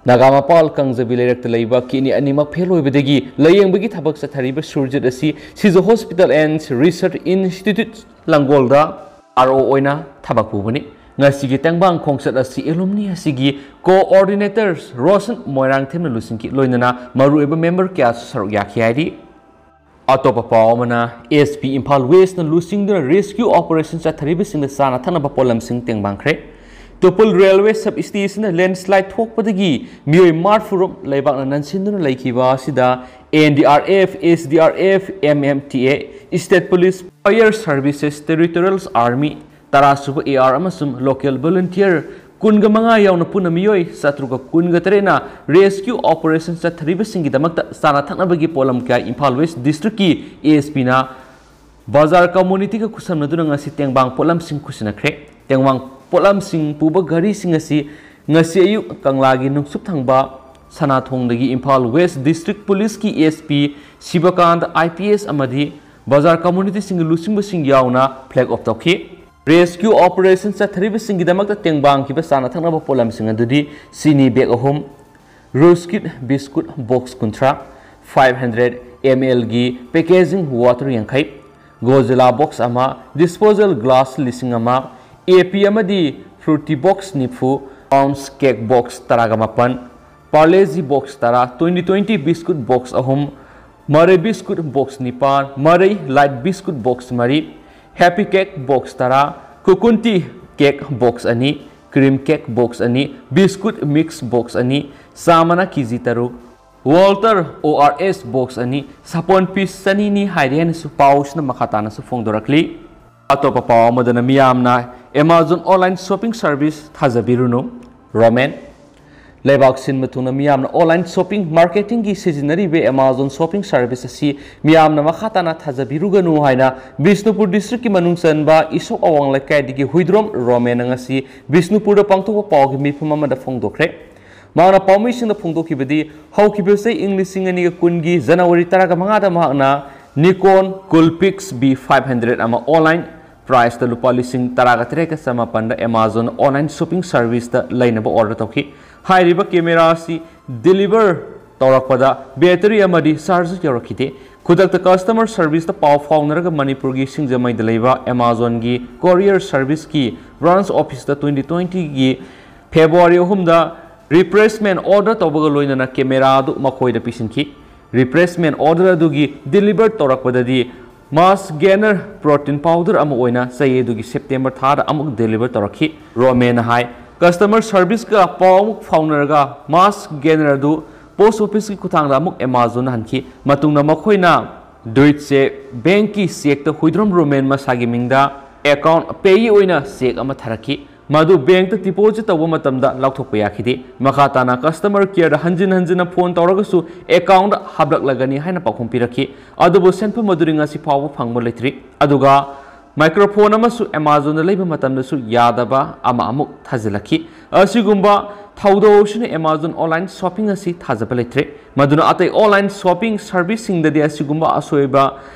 ꯅꯥꯒꯥ ꯃꯄꯥꯜ ꯀꯥꯡꯖꯕꯤ ꯂꯩꯔꯛꯇ ꯂꯩꯕ kidney ꯑꯅꯤꯃꯛ fail ꯑꯣꯏꯕꯗꯒꯤ ꯂꯥꯌꯦꯡꯕꯒꯤ ꯊꯕꯛ ꯆꯠꯊꯔꯤꯕ ꯁꯨꯔꯖꯤꯠ ꯑꯁꯤ Shija Hospital and Research Institute ꯂꯥꯡꯒꯣꯜꯗ RO ꯑꯣꯏꯅ ꯊꯕꯛ ꯄꯨꯕꯅꯤ꯫ ꯉꯁꯤꯒꯤ ꯇꯦꯡꯕꯥꯡ ꯈꯣꯡꯆꯠ ꯑꯁꯤ alumni ꯑꯁꯤꯒꯤ coordinator ꯔꯣꯁꯟ ꯃꯣꯏꯔꯥꯡꯊꯦꯝꯅ ꯂꯨꯆꯤꯡꯈꯤ, ꯂꯣꯏꯅꯅ ꯃꯔꯨꯑꯣꯏꯕ member ꯀꯌꯥꯁꯨ ꯁꯔꯨꯛ ꯌꯥꯈꯤ ꯍꯥꯏꯔꯤ꯫ ꯑꯇꯣꯞꯄ ꯄꯥꯎ ꯑꯃꯅ, SP ꯏꯝꯐꯥꯜ West ꯅ ꯂꯨꯆꯤꯡꯗꯨꯅ rescue operation ꯆꯠꯊꯔꯤꯕꯁꯤꯡꯗ ꯆꯥꯅ ꯊꯛꯅꯕ ꯄꯣꯠꯂꯝꯁꯤꯡ ꯇꯦꯡꯕꯥꯡꯈ꯭ꯔꯦ꯫ ꯇꯨꯄꯨꯜ railway sub station ꯗ landslide ꯊꯣꯛꯄꯗꯒꯤ ꯃꯤꯑꯣꯏ ꯃꯔꯤꯐꯨ ꯔꯣꯝ ꯂꯩꯕꯥꯛꯅ ꯅꯟꯁꯤꯟꯗꯨꯅ ꯂꯩꯈꯤꯕ ꯑꯁꯤꯗ NDRF, SDRF, MMTA, State Police, Fire Services, Territorial Army, ꯇꯔꯥ ꯁꯨꯕ AR ꯑꯃꯁꯨꯡ local volunteer ꯀꯨꯟꯒ ꯃꯉꯥ ꯌꯥꯎꯅ ꯄꯨꯟꯅ ꯃꯤꯑꯣꯏ ꯆꯥꯇ꯭ꯔꯨꯛꯀ ꯀꯨꯟꯒ ꯇꯔꯦꯠꯅ rescue operation ꯆꯠꯊꯔꯤꯕꯁꯤꯡꯒꯤꯗꯃꯛꯇ ꯆꯥꯅ ꯊꯛꯅꯕꯒꯤ ꯄꯣꯠꯂꯝ ꯀꯌꯥ ꯏꯝꯐꯥꯜ West District ꯀꯤ SP ꯅ ꯕꯖꯥꯔ community ꯒ ꯈꯨꯠꯁꯝꯅꯗꯨꯅ ꯉꯁꯤ ꯇꯦꯡꯕꯥꯡ ꯄꯣꯠꯂꯝꯁꯤꯡ ꯈꯨꯠꯁꯤꯟꯅꯈ꯭ꯔꯦ꯫ ꯇꯦꯡꯕꯥꯡ ꯄꯣꯠꯂꯝꯁꯤꯡ ꯄꯨꯕ ꯒꯥꯔꯤꯁꯤꯡ ꯑꯁꯤ ꯉꯁꯤ ꯑꯌꯨꯛ ꯀꯪꯂꯥꯒꯤ ꯅꯨꯡꯁꯨꯞ ꯊꯪꯕ ꯁꯅꯥꯊꯣꯡꯗꯒꯤ ꯏꯝꯐꯥꯜ West District Police ꯀꯤ SP ꯁꯤꯕꯀꯥꯟꯇ IPS ꯑꯃꯗꯤ ꯕꯖꯥꯔ community ꯁꯤꯡꯒꯤ ꯂꯨꯆꯤꯡꯕꯁꯤꯡ ꯌꯥꯎꯅ flag off ꯇꯧꯈꯤ꯫ Rescue operation ꯆꯠꯊꯔꯤꯕꯁꯤꯡꯒꯤꯗꯃꯛꯇ ꯇꯦꯡꯕꯥꯡꯈꯤꯕ ꯆꯥꯅ ꯊꯛꯅꯕ ꯄꯣꯠꯂꯝꯁꯤꯡ ꯑꯗꯨꯗꯤ ꯆꯤꯅꯤ bag ꯑꯍꯨꯝ, ꯔꯨꯁꯀꯤꯠ ꯕꯤꯁꯀꯨꯠ box ꯀꯨꯟꯊ꯭ꯔꯥ, ꯐꯥꯏꯚ ꯍꯟꯗ꯭ꯔꯦꯠ ꯑꯦꯝ ꯑꯦꯜꯒꯤ ꯄꯦꯀꯦꯖꯤꯡ ꯋꯥꯇꯔ ꯌꯥꯡꯈꯩ, ꯒꯣꯖꯤꯂꯥ ꯕꯣꯛꯁ ꯑꯃ, ꯗꯤꯁꯄꯣꯖꯦꯜ ꯒ꯭ꯂꯥꯁ ꯂꯤꯁꯤꯡ ꯑꯃ, ꯑꯦ ꯄꯤ ꯑꯃꯗꯤ ꯐ꯭ꯔꯨꯇꯤ ꯕꯣꯛꯁ ꯅꯤꯐꯨ, ꯄꯥꯎꯟꯁ ꯀꯦꯛ ꯕꯣꯛꯁ ꯇꯔꯥꯒ ꯃꯥꯄꯟ, ꯄꯥꯔꯂꯦꯖꯤ ꯕꯣꯛꯁ ꯇꯔꯥ, ꯇ꯭ꯋꯦꯟꯇꯤ ꯇ꯭ꯋꯦꯟꯇꯤ ꯕꯤꯁꯀꯨꯠ ꯕꯣꯛꯁ ꯑꯍꯨꯝ, ꯃꯔꯩ ꯕꯤꯁꯀꯨꯠ ꯕꯣꯛꯁ ꯅꯤꯄꯥꯟ, ꯃꯔꯩ ꯂꯥꯏꯠ ꯕꯤꯁꯀꯨꯠ ꯕꯣꯛꯁ ꯃꯔꯤ, ꯍꯦꯄꯤ ꯀꯦꯛ ꯕꯣꯛꯁ ꯇꯔꯥ, ꯀꯨꯀꯨꯟꯇꯤ ꯀꯦꯛ ꯕꯣꯛꯁ ꯑꯅꯤ, ꯀ꯭ꯔꯤꯝ ꯀꯦꯛ ꯕꯣꯛꯁ ꯑꯅꯤ, ꯕꯤꯁꯀꯨꯠ ꯃꯤꯛꯁ ꯕꯣꯛꯁ ꯑꯅꯤ, ꯆꯥ ꯃꯅꯥ ꯀꯦꯖꯤ ꯇꯔꯨꯛ, ꯋꯥꯜꯇꯔ ꯑꯣ ꯑꯥꯔ ꯑꯦꯁ ꯕꯣꯛꯁ ꯑꯅꯤ, ꯁꯥꯄꯣꯟ ꯄꯤꯁ ꯆꯅꯤꯅꯤ ꯍꯥꯏꯔꯦ ꯍꯥꯏꯅꯁꯨ ꯄꯥꯎꯁꯤꯅ ꯃꯈꯥ ꯇꯥꯅꯁꯨ ꯐꯣꯡꯗꯣꯔꯛꯂꯤ꯫ ꯑꯇꯣꯞꯄ ꯄꯥꯎ ꯑꯃꯗꯅ ꯃꯤꯌꯥꯝꯅ Amazon online shopping service ꯊꯥꯖꯕꯤꯔꯨꯅꯨ, ꯔꯣꯃꯦꯟ꯫ ꯂꯩꯕꯥꯛ ꯁꯤꯟꯕ ꯊꯨꯡꯅ ꯃꯤꯌꯥꯝꯅ online shopping marketingꯒꯤ ꯁꯤꯖꯤꯟꯅꯔꯤꯕ Amazon shopping service ꯑꯁꯤ ꯃꯤꯌꯥꯝꯅ ꯃꯈꯥ ꯇꯥꯅ ꯊꯥꯖꯕꯤꯔꯨꯒꯅꯨ ꯍꯥꯏꯅ ꯕꯤꯁꯅꯨꯄꯨꯔ districtꯀꯤ ꯃꯅꯨꯡ ꯆꯟꯕ ꯏꯁꯣꯛ ꯑꯋꯥꯡ ꯂꯩꯀꯥꯏꯗꯒꯤ ꯍꯨꯏꯗ꯭ꯔꯣꯝ ꯔꯣꯃꯦꯟꯅ ꯉꯁꯤ ꯕꯤꯁꯅꯨꯄꯨꯔꯗ ꯄꯥꯡꯊꯣꯛꯄ ꯄꯥꯎꯒꯤ ꯃꯤꯐꯝ ꯑꯃꯗ ꯐꯣꯡꯗꯣꯛꯈ꯭ꯔꯦ꯫ ꯃꯍꯥꯛꯅ ꯄꯥꯎꯃꯤꯁꯤꯡꯗ ꯐꯣꯡꯗꯣꯛꯈꯤꯕꯗꯤ, ꯍꯧꯈꯤꯕ ꯆꯍꯤ ꯏꯪ ꯂꯤꯁꯤꯡ ꯑꯅꯤꯒ ꯀꯨꯟꯒꯤ ꯖꯅꯋꯥꯔꯤ ꯇꯔꯥꯒ ꯃꯉꯥꯗ ꯃꯍꯥꯛꯅ Nikon Coolpix B five hundred ꯑꯃ online priceꯇ ꯂꯨꯄꯥ ꯂꯤꯁꯤꯡ ꯇꯔꯥꯒ ꯇꯔꯦꯠꯀ ꯆꯃꯥꯄꯟꯗ Amazon online shopping serviceꯇ ꯂꯩꯅꯕ order ꯇꯧꯈꯤ꯫ ꯍꯥꯏꯔꯤꯕ camera ꯑꯁꯤ deliver ꯇꯧꯔꯛꯄꯗ battery ꯑꯃꯗꯤ charger ꯌꯧꯔꯛꯈꯤꯗꯦ꯫ ꯈꯨꯗꯛꯇ customer serviceꯇ ꯄꯥꯎ ꯐꯥꯎꯅꯔꯒ ꯃꯅꯤꯄꯨꯔꯒꯤ ꯁꯤꯡꯖꯃꯩꯗ ꯂꯩꯕ Amazonꯒꯤ courier serviceꯀꯤ branch officeꯇ twenty twentyꯒꯤ February ꯑꯍꯨꯝꯗ replacement order ꯇꯧꯕꯒ ꯂꯣꯏꯅꯅ camera ꯑꯗꯨ ꯃꯈꯣꯏꯗ ꯄꯤꯁꯤꯟꯈꯤ꯫ Replacement order ꯑꯗꯨꯒꯤ deliver ꯇꯧꯔꯛꯄꯗꯗꯤ mass gainer protein powder ꯑꯃ ꯑꯣꯏꯅ ꯆꯌꯣꯜꯗꯨꯒꯤ September ꯊꯥꯗ ꯑꯃꯨꯛ deliver ꯇꯧꯔꯛꯈꯤ꯫ ꯔꯣꯃꯦꯟꯅ ꯍꯥꯏ, customer serviceꯀ ꯄꯥꯎ ꯑꯃꯨꯛ ꯐꯥꯎꯅꯔꯒ mass gainer ꯑꯗꯨ post officeꯀꯤ ꯈꯨꯠꯊꯥꯡꯗ ꯑꯃꯨꯛ Amazonꯗ ꯍꯟꯈꯤ꯫ ꯃꯇꯨꯡꯗ ꯃꯈꯣꯏꯅ ꯗꯨꯏꯠ ꯆꯦꯛ, bankꯀꯤ chequeꯇ ꯍꯨꯏꯗ꯭ꯔꯣꯝ ꯔꯣꯃꯦꯟ ꯃꯁꯥꯒꯤ ꯃꯤꯡꯗ account payee ꯑꯣꯏꯅ cheque ꯑꯃ ꯊꯥꯔꯛꯈꯤ꯫ ꯃꯗꯨ bankꯇ deposit ꯇꯧꯕ ꯃꯇꯝꯗ ꯂꯧꯊꯣꯛꯄ ꯌꯥꯈꯤꯗꯦ꯫ ꯃꯈꯥ ꯇꯥꯅ customer careꯗ ꯍꯟꯖꯤꯟ ꯍꯟꯖꯤꯟꯅ phone ꯇꯧꯔꯒꯁꯨ accountꯇ ꯍꯥꯞꯂꯛꯂꯒꯅꯤ ꯍꯥꯏꯅ ꯄꯥꯎꯈꯨꯝ ꯄꯤꯔꯛꯈꯤ꯫ ꯑꯗꯨꯕꯨ ꯁꯦꯟꯐꯝ ꯑꯗꯨꯗꯤ ꯉꯁꯤ ꯐꯥꯎꯕ ꯐꯪꯕ ꯂꯩꯇ꯭ꯔꯤ꯫ ꯑꯗꯨꯒ microphone ꯑꯃꯁꯨ Amazonꯗ ꯂꯩꯕ ꯃꯇꯝꯗꯁꯨ ꯌꯥꯗꯕ ꯑꯃ ꯑꯃꯨꯛ ꯊꯥꯖꯤꯜꯂꯛꯈꯤ꯫ ꯑꯁꯤꯒꯨꯝꯕ ꯊꯧꯗꯣꯛ ꯑꯁꯤꯅ Amazon online shopping ꯑꯁꯤ ꯊꯥꯖꯕ ꯂꯩꯇ꯭ꯔꯦ꯫ ꯃꯗꯨꯅ ꯑꯇꯩ online shopping serviceꯁꯤꯡꯗꯗꯤ ꯑꯁꯤꯒꯨꯝꯕ ꯑꯁꯣꯏꯕ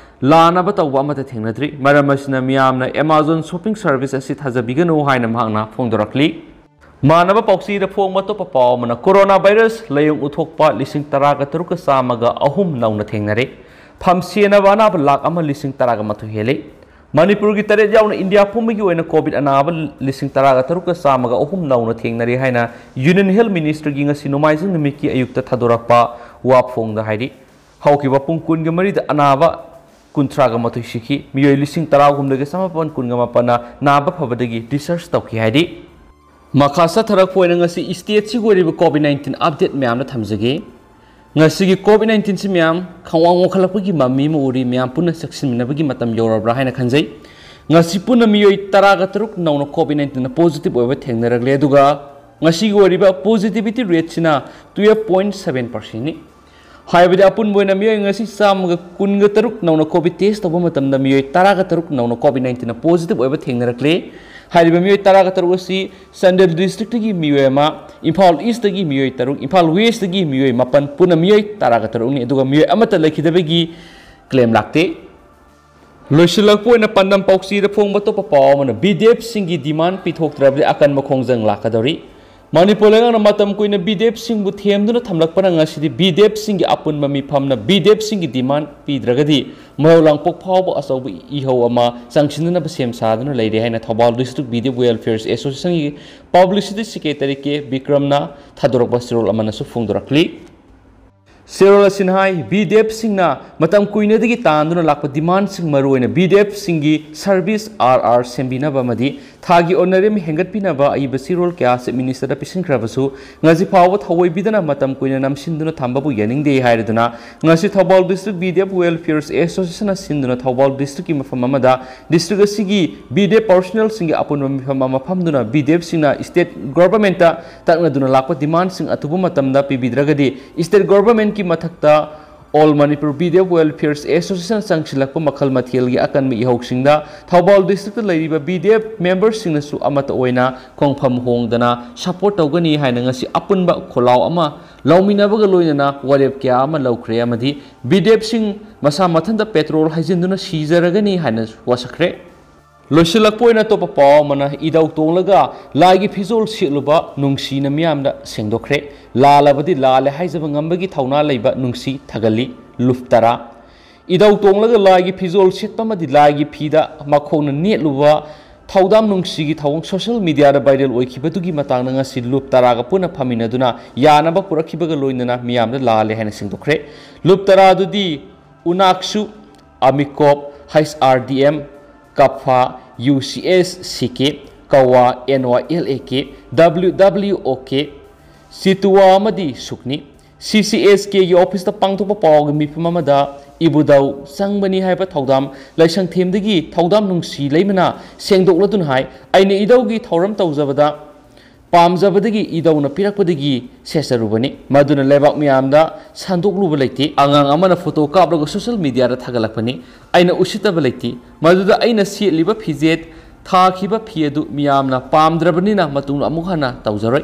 ꯂꯥꯟꯅꯕ ꯇꯧꯕ ꯑꯃꯠꯇ ꯊꯦꯡꯅꯗ꯭ꯔꯤ꯫ ꯃꯔꯝ ꯑꯁꯤꯅ ꯃꯤꯌꯥꯝꯅ Amazon shopping service ꯑꯁꯤ ꯊꯥꯖꯕꯤꯒꯅꯨ ꯍꯥꯏꯅ ꯃꯍꯥꯛꯅ ꯐꯣꯡꯗꯣꯔꯛꯂꯤ꯫ ꯃꯥꯟꯅꯕ ꯄꯥꯎꯆꯦꯗ ꯐꯣꯡꯕ ꯑꯇꯣꯞꯄ ꯄꯥꯎ ꯑꯃꯅ, ꯀꯣꯔꯣꯅꯥ ꯚꯥꯏꯔꯁ ꯂꯥꯏꯌꯣꯡ ꯎꯠꯊꯣꯛꯄ ꯂꯤꯁꯤꯡ ꯇꯔꯥꯒ ꯇꯔꯨꯛꯀ ꯆꯥꯝꯃꯒ ꯑꯍꯨꯝ ꯅꯧꯅ ꯊꯦꯡꯅꯔꯦ꯫ ꯐꯝ ꯁꯦꯟꯅꯕ ꯑꯅꯥꯕ ꯂꯥꯈ ꯑꯃ ꯂꯤꯁꯤꯡ ꯇꯔꯥꯒ ꯃꯥꯊꯣꯏ ꯍꯦꯜꯂꯦ꯫ ꯃꯅꯤꯄꯨꯔꯒꯤ ꯇꯔꯦꯠ ꯌꯥꯎꯅ ꯏꯟꯗꯤꯌꯥ ꯄꯨꯝꯕꯒꯤ ꯑꯣꯏꯅ ꯀꯣꯚꯤꯗ ꯑꯅꯥꯕ ꯂꯤꯁꯤꯡ ꯇꯔꯥꯒ ꯇꯔꯨꯛꯀ ꯆꯥꯝꯃꯒ ꯑꯍꯨꯝ ꯅꯧꯅ ꯊꯦꯡꯅꯔꯦ ꯍꯥꯏꯅ ꯌꯨꯅꯤꯌꯟ ꯍꯦꯜꯊ ꯃꯤꯅꯤꯁꯇ꯭ꯔꯤꯒꯤ ꯉꯁꯤ ꯅꯣꯡꯃꯥꯏꯖꯤꯡ ꯅꯨꯃꯤꯠꯀꯤ ꯑꯌꯨꯛꯇ ꯊꯥꯗꯣꯔꯛꯄ ꯋꯥꯐꯣꯡꯗ ꯍꯥꯏꯔꯤ꯫ ꯍꯧꯈꯤꯕ ꯄꯨꯡ ꯀꯨꯟꯒ ꯃꯔꯤꯗ ꯑꯅꯥꯕ ꯀꯨꯟꯊ꯭ꯔꯥꯒ ꯃꯥꯊꯣꯏ ꯁꯤꯈꯤ꯫ ꯃꯤꯑꯣꯏ ꯂꯤꯁꯤꯡ ꯇꯔꯥꯍꯨꯝꯗꯣꯏꯒ ꯆꯥꯃꯥꯄꯟ ꯀꯨꯟꯒ ꯃꯥꯄꯟꯅ ꯅꯥꯕ ꯐꯕꯗꯒꯤ discharge ꯇꯧꯈꯤ ꯍꯥꯏꯔꯤ꯫ ꯃꯈꯥ ꯆꯠꯊꯔꯛꯄ ꯑꯣꯏꯅ ꯉꯁꯤ ꯁ꯭ꯇꯦꯠꯁꯤꯒꯤ ꯑꯣꯏꯔꯤꯕ ꯀꯣꯚꯤꯗ ꯅꯥꯏꯟꯇꯤꯟ ꯑꯞꯗꯦꯠ ꯃꯌꯥꯝꯅ ꯊꯝꯖꯒꯦ꯫ ꯉꯁꯤꯒꯤ ꯀꯣꯚꯤꯗ ꯅꯥꯏꯟꯇꯤꯟꯁꯤ ꯃꯌꯥꯝ ꯈꯪꯋꯥꯡ ꯋꯥꯡꯈꯠꯂꯛꯄꯒꯤ ꯃꯃꯤ ꯑꯃ ꯎꯔꯤ꯫ ꯃꯌꯥꯝ ꯄꯨꯟꯅ ꯆꯦꯛꯁꯤꯟꯃꯤꯟꯅꯕꯒꯤ ꯃꯇꯝ ꯌꯧꯔꯕ꯭ꯔꯥ ꯍꯥꯏꯅ ꯈꯟꯖꯩ꯫ ꯉꯁꯤ ꯄꯨꯟꯅ ꯃꯤꯑꯣꯏ ꯇꯔꯥꯒ ꯇꯔꯨꯛ ꯅꯧꯅ ꯀꯣꯚꯤꯗ ꯅꯥꯏꯟꯇꯤꯟꯅ ꯄꯣꯖꯤꯇꯤꯚ ꯑꯣꯏꯕ ꯊꯦꯡꯅꯔꯛꯂꯦ, ꯑꯗꯨꯒ ꯉꯁꯤꯒꯤ ꯑꯣꯏꯔꯤꯕ ꯄꯣꯖꯤꯇꯤꯚꯤꯇꯤ ꯔꯦꯠꯁꯤꯅ ꯇꯨꯌꯦꯜꯐ ꯄꯣꯏꯟꯠ ꯁꯚꯦꯟ ꯄꯥꯔꯁꯦꯟꯅꯤ꯫ ꯍꯥꯏꯕꯗꯤ ꯑꯄꯨꯟꯕ ꯑꯣꯏꯅ ꯃꯤꯑꯣꯏ ꯉꯁꯤ ꯆꯥꯝꯃꯒ ꯀꯨꯟꯒ ꯇꯔꯨꯛ ꯅꯧꯅ ꯀꯣꯚꯤꯗ ꯇꯦꯁ ꯇꯧꯕ ꯃꯇꯝꯗ ꯃꯤꯑꯣꯏ ꯇꯔꯥꯒ ꯇꯔꯨꯛ ꯅꯧꯅ ꯀꯣꯚꯤꯗ ꯅꯥꯏꯟꯇꯤꯟꯅ ꯄꯣꯖꯤꯇꯤꯚ ꯑꯣꯏꯕ ꯊꯦꯡꯅꯔꯛꯂꯦ꯫ ꯍꯥꯏꯔꯤꯕ ꯃꯤꯑꯣꯏ ꯇꯔꯥꯒ ꯇꯔꯨꯛ ꯑꯁꯤ ꯆꯥꯟꯗꯦꯜ ꯗꯤꯁꯇ꯭ꯔꯤꯛꯇꯒꯤ ꯃꯤꯑꯣꯏ ꯑꯃ, ꯏꯝꯐꯥꯜ ꯏꯁꯇꯒꯤ ꯃꯤꯑꯣꯏ ꯇꯔꯨꯛ, ꯏꯝꯐꯥꯜ ꯋꯦꯁꯇꯒꯤ ꯃꯤꯑꯣꯏ ꯃꯥꯄꯟ, ꯄꯨꯟꯅ ꯃꯤꯑꯣꯏ ꯇꯔꯥꯒ ꯇꯔꯨꯛꯅꯤ, ꯑꯗꯨꯒ ꯃꯤꯑꯣꯏ ꯑꯃꯠꯇ ꯂꯩꯈꯤꯗꯕꯒꯤ ꯀ꯭ꯂꯦꯝ ꯂꯥꯛꯇꯦ꯫ ꯂꯣꯏꯁꯤꯜꯂꯛꯄ ꯑꯣꯏꯅ ꯄꯥꯟꯗꯝ ꯄꯥꯎꯆꯦꯗ ꯐꯣꯡꯕ ꯑꯇꯣꯞꯄ ꯄꯥꯎ ꯑꯃꯅ, ꯕꯤꯗꯦꯞꯁꯤꯡꯒꯤ ꯗꯤꯃꯥꯟ ꯄꯤꯊꯣꯛꯇ꯭ꯔꯕꯗꯤ ꯑꯀꯟꯕ ꯈꯣꯡꯖꯪ ꯂꯥꯛꯀꯗꯧꯔꯤ꯫ ꯃꯅꯤꯄꯨꯔ ꯂꯩꯉꯥꯛꯅ ꯃꯇꯝ ꯀꯨꯏꯅ ꯕꯤꯗꯦꯞꯁꯤꯡꯕꯨ ꯊꯦꯝꯗꯨꯅ ꯊꯝꯂꯛꯄꯅ ꯉꯁꯤꯗꯤ ꯕꯤꯗꯦꯞꯁꯤꯡꯒꯤ ꯑꯄꯨꯟꯕ ꯃꯤꯐꯝꯅ ꯕꯤꯗꯦꯞꯁꯤꯡꯒꯤ ꯗꯤꯃꯥꯟ ꯄꯤꯗ꯭ꯔꯒꯗꯤ ꯃꯍꯧ ꯂꯥꯡꯄꯣꯛ ꯐꯥꯎꯕ ꯑꯆꯧꯕ ꯏꯍꯧ ꯑꯃ ꯆꯪꯁꯤꯟꯅꯅꯕ ꯁꯦꯝ ꯁꯥꯗꯨꯅ ꯂꯩꯔꯦ ꯍꯥꯏꯅ ꯊꯧꯕꯥꯜ ꯗꯤꯁꯇ꯭ꯔꯤꯛ ꯕꯤꯗꯦꯞ ꯋꯦꯜꯐꯤꯌꯔ ꯑꯦꯁꯣꯁꯤꯌꯦꯁꯟꯒꯤ ꯄꯕ꯭ꯂꯤꯁꯤꯇꯤ ꯁꯦꯀ꯭ꯔꯦꯇꯔꯤ ꯀꯦ ꯕꯤꯀ꯭ꯔꯝꯅ ꯊꯥꯗꯣꯔꯛꯄ ꯆꯦꯔꯣꯜ ꯑꯃꯅꯁꯨ ꯐꯣꯡꯗꯣꯔꯛꯂꯤ꯫ ꯆꯦꯔꯣꯜ ꯑꯁꯤꯅ ꯍꯥꯏ, ꯕꯤꯗꯦꯞꯁꯤꯡꯅ ꯃꯇꯝ ꯀꯨꯏꯅꯗꯒꯤ ꯇꯥꯟꯗꯨꯅ ꯂꯥꯛꯄ ꯗꯤꯃꯥꯟꯁꯤꯡ, ꯃꯔꯨꯑꯣꯏꯅ ꯕꯤꯗꯦꯞꯁꯤꯡꯒꯤ ꯁꯔꯚꯤꯁ ꯑꯥꯔ ꯑꯥꯔ ꯁꯦꯝꯕꯤꯅꯕ ꯑꯃꯗꯤ ꯊꯥꯒꯤ ꯑꯣꯅꯔꯦꯔꯤꯌꯝ ꯍꯦꯟꯒꯠꯄꯤꯅꯕ ꯑꯏꯕ ꯆꯦꯔꯣꯜ ꯀꯌꯥ ꯆꯤꯐ ꯃꯤꯅꯤꯁꯇꯔꯗ ꯄꯤꯁꯤꯟꯈ꯭ꯔꯕꯁꯨ, ꯉꯁꯤ ꯐꯥꯎꯕ ꯊꯑꯣꯏꯕꯤꯗꯅ ꯃꯇꯝ ꯀꯨꯏꯅ ꯅꯝꯁꯤꯟꯗꯨꯅ ꯊꯝꯕꯕꯨ ꯌꯥꯅꯤꯡꯗꯦ ꯍꯥꯏꯔꯗꯨꯅ, ꯉꯁꯤ ꯊꯧꯕꯥꯜ ꯗꯤꯁꯇ꯭ꯔꯤꯛ ꯕꯤꯗꯦꯞ ꯋꯦꯜꯐꯤꯌꯔ ꯑꯦꯁꯣꯁꯤꯌꯦꯁꯟꯅ ꯁꯤꯟꯗꯨꯅ ꯊꯧꯕꯥꯜ ꯗꯤꯁꯇ꯭ꯔꯤꯛꯀꯤ ꯃꯐꯝ ꯑꯃꯗ ꯗꯤꯁꯇ꯭ꯔꯤꯛ ꯑꯁꯤꯒꯤ ꯕꯤꯗꯦꯞ ꯄꯥꯔꯁꯣꯅꯦꯜꯁꯤꯡꯒꯤ ꯑꯄꯨꯟꯕ ꯃꯤꯐꯝ ꯑꯃ ꯐꯝꯗꯨꯅ ꯕꯤꯗꯦꯞꯁꯤꯡꯅ ꯁ꯭ꯇꯦꯠ ꯒꯣꯚꯔꯟꯃꯦꯟꯠꯇ ꯇꯛꯅꯗꯨꯅ ꯂꯥꯛꯄ ꯗꯤꯃꯥꯟꯁꯤꯡ ꯑꯊꯨꯕ ꯃꯇꯝꯗ ꯄꯤꯕꯤꯗ꯭ꯔꯒꯗꯤ ꯁ꯭ꯇꯦꯠ ꯒꯣꯚꯔꯟꯃꯦꯟꯠꯀꯤ ꯃꯊꯛꯇ ꯑꯣꯜ ꯃꯅꯤꯄꯨꯔ ꯕꯤꯗꯦꯞ ꯋꯦꯜꯐꯤꯌꯔ ꯑꯦꯁꯣꯁꯤꯌꯦꯁꯟ ꯆꯪꯁꯤꯜꯂꯛꯄ ꯃꯈꯜ ꯃꯊꯦꯜꯒꯤ ꯑꯀꯟꯕ ꯏꯍꯧꯁꯤꯡꯗ ꯊꯧꯕꯥꯜ ꯗꯤꯁꯇ꯭ꯔꯤꯛꯇ ꯂꯩꯔꯤꯕ ꯕꯤꯗꯦꯞ ꯃꯦꯝꯕꯔꯁꯤꯡꯅꯁꯨ ꯑꯃꯠꯇ ꯑꯣꯏꯅ ꯈꯣꯡꯐꯝ ꯍꯣꯡꯗꯅ ꯁꯄꯣꯔꯠ ꯇꯧꯒꯅꯤ ꯍꯥꯏꯅ ꯉꯁꯤ ꯑꯄꯨꯟꯕ ꯈꯣꯜꯂꯥꯎ ꯑꯃ ꯂꯧꯃꯤꯟꯅꯕꯒ ꯂꯣꯏꯅꯅ ꯋꯥꯔꯦꯞ ꯀꯌꯥ ꯑꯃ ꯂꯧꯈ꯭ꯔꯦ ꯑꯃꯗꯤ ꯕꯤꯗꯦꯞꯁꯤꯡ ꯃꯁꯥ ꯃꯊꯟꯇ ꯄꯦꯇ꯭ꯔꯣꯜ ꯍꯩꯖꯤꯟꯗꯨꯅ ꯁꯤꯖꯔꯒꯅꯤ ꯍꯥꯏꯅ ꯋꯥꯁꯛꯈ꯭ꯔꯦ꯫ ꯂꯣꯏꯁꯤꯜꯂꯛꯄ ꯑꯣꯏꯅ ꯑꯇꯣꯞꯄ ꯄꯥꯎ ꯑꯃꯅ, ꯏꯗꯧ ꯇꯣꯡꯂꯒ ꯂꯥꯏꯒꯤ ꯐꯤꯖꯣꯜ ꯁꯦꯠꯂꯨꯕ ꯅꯨꯡꯁꯤꯅ ꯃꯤꯌꯥꯝꯗ ꯁꯦꯡꯗꯣꯛꯈ꯭ꯔꯦ꯫ ꯂꯥꯜꯂꯕꯗꯤ ꯂꯥꯜꯂꯦ ꯍꯥꯏꯖꯕ ꯉꯝꯕꯒꯤ ꯊꯧꯅꯥ ꯂꯩꯕ ꯅꯨꯡꯁꯤ ꯊꯥꯒꯠꯂꯤ꯫ ꯂꯨꯞ ꯇꯔꯥ꯫ ꯏꯗꯧ ꯇꯣꯡꯂꯒ ꯂꯥꯏꯒꯤ ꯐꯤꯖꯣꯜ ꯁꯦꯠꯄ ꯑꯃꯗꯤ ꯂꯥꯏꯒꯤ ꯐꯤꯗ ꯃꯈꯣꯡꯅ ꯅꯦꯠꯂꯨꯕ ꯊꯧꯗꯥꯝ ꯅꯨꯡꯁꯤꯒꯤ ꯊꯧꯑꯣꯡ ꯁꯣꯁꯤꯌꯦꯜ ꯃꯤꯗꯤꯌꯥꯗ ꯚꯥꯏꯔꯦꯜ ꯑꯣꯏꯈꯤꯕꯗꯨꯒꯤ ꯃꯇꯥꯡꯗ ꯉꯁꯤ ꯂꯨꯞ ꯇꯔꯥꯒ ꯄꯨꯟꯅ ꯐꯝꯃꯤꯟꯅꯗꯨꯅ ꯌꯥꯅꯕ ꯄꯨꯔꯛꯈꯤꯕꯒ ꯂꯣꯏꯅꯅ ꯃꯤꯌꯥꯝꯗ ꯂꯥꯜꯂꯦ ꯍꯥꯏꯅ ꯁꯦꯡꯗꯣꯛꯈ꯭ꯔꯦ꯫ ꯂꯨꯞ ꯇꯔꯥꯗꯨꯗꯤ ꯎꯅꯥꯛꯁꯨ, ꯑꯃꯤꯀꯣꯞ, ꯍꯩꯆ ꯑꯥꯔ ꯗꯤ ꯑꯦꯝ, ꯀꯐꯥ, U C S C K, ꯀꯋꯥ, N Y L A K, W W O K, ꯆꯤꯇꯨꯋꯥ ꯑꯃꯗꯤ ꯁꯨꯛꯅꯤ꯫ ꯁꯤ ꯁꯤ ꯑꯦꯁ ꯀꯦꯒꯤ ꯑꯣꯐꯤꯁꯇ ꯄꯥꯡꯊꯣꯛꯄ ꯄꯥꯎꯒꯤ ꯃꯤꯐꯝ ꯑꯃꯗ ꯏꯕꯨꯙꯧ ꯆꯪꯕꯅꯤ ꯍꯥꯏꯕ ꯊꯧꯗꯥꯝ ꯂꯥꯏꯁꯪꯊꯦꯝꯗꯒꯤ ꯊꯧꯗꯥꯝ ꯅꯨꯡꯁꯤ ꯂꯩꯃꯅ ꯁꯦꯡꯗꯣꯛꯂꯗꯨꯅ ꯍꯥꯏ, ꯑꯩꯅ ꯏꯙꯧꯒꯤ ꯊꯧꯔꯝ ꯇꯧꯖꯕꯗ ꯄꯥꯝꯖꯕꯗꯒꯤ ꯏꯙꯧꯅ ꯄꯤꯔꯛꯄꯗꯒꯤ ꯁꯦꯠꯆꯔꯨꯕꯅꯤ꯫ ꯃꯗꯨꯅ ꯂꯩꯕꯥꯛ ꯃꯤꯌꯥꯝꯗ ꯁꯟꯗꯣꯛꯂꯨꯕ ꯂꯩꯇꯦ꯫ ꯑꯉꯥꯡ ꯑꯃꯅ ꯐꯣꯇꯣ ꯀꯥꯞꯂꯒ ꯁꯣꯁꯤꯌꯦꯜ ꯃꯤꯗꯤꯌꯥꯗ ꯊꯥꯒꯠꯂꯛꯄꯅꯤ꯫ ꯑꯩꯅ ꯎꯁꯤꯠꯇꯕ ꯂꯩꯇꯦ꯫ ꯃꯗꯨꯗ ꯑꯩꯅ ꯁꯦꯠꯂꯤꯕ ꯐꯤꯖꯦꯠ, ꯊꯥꯈꯤꯕ ꯐꯤ ꯑꯗꯨ ꯃꯤꯌꯥꯝꯅ ꯄꯥꯝꯗ꯭ꯔꯕꯅꯤꯅ ꯃꯇꯨꯡꯗ ꯑꯃꯨꯛ ꯍꯟꯅ ꯇꯧꯖꯔꯣꯏ꯫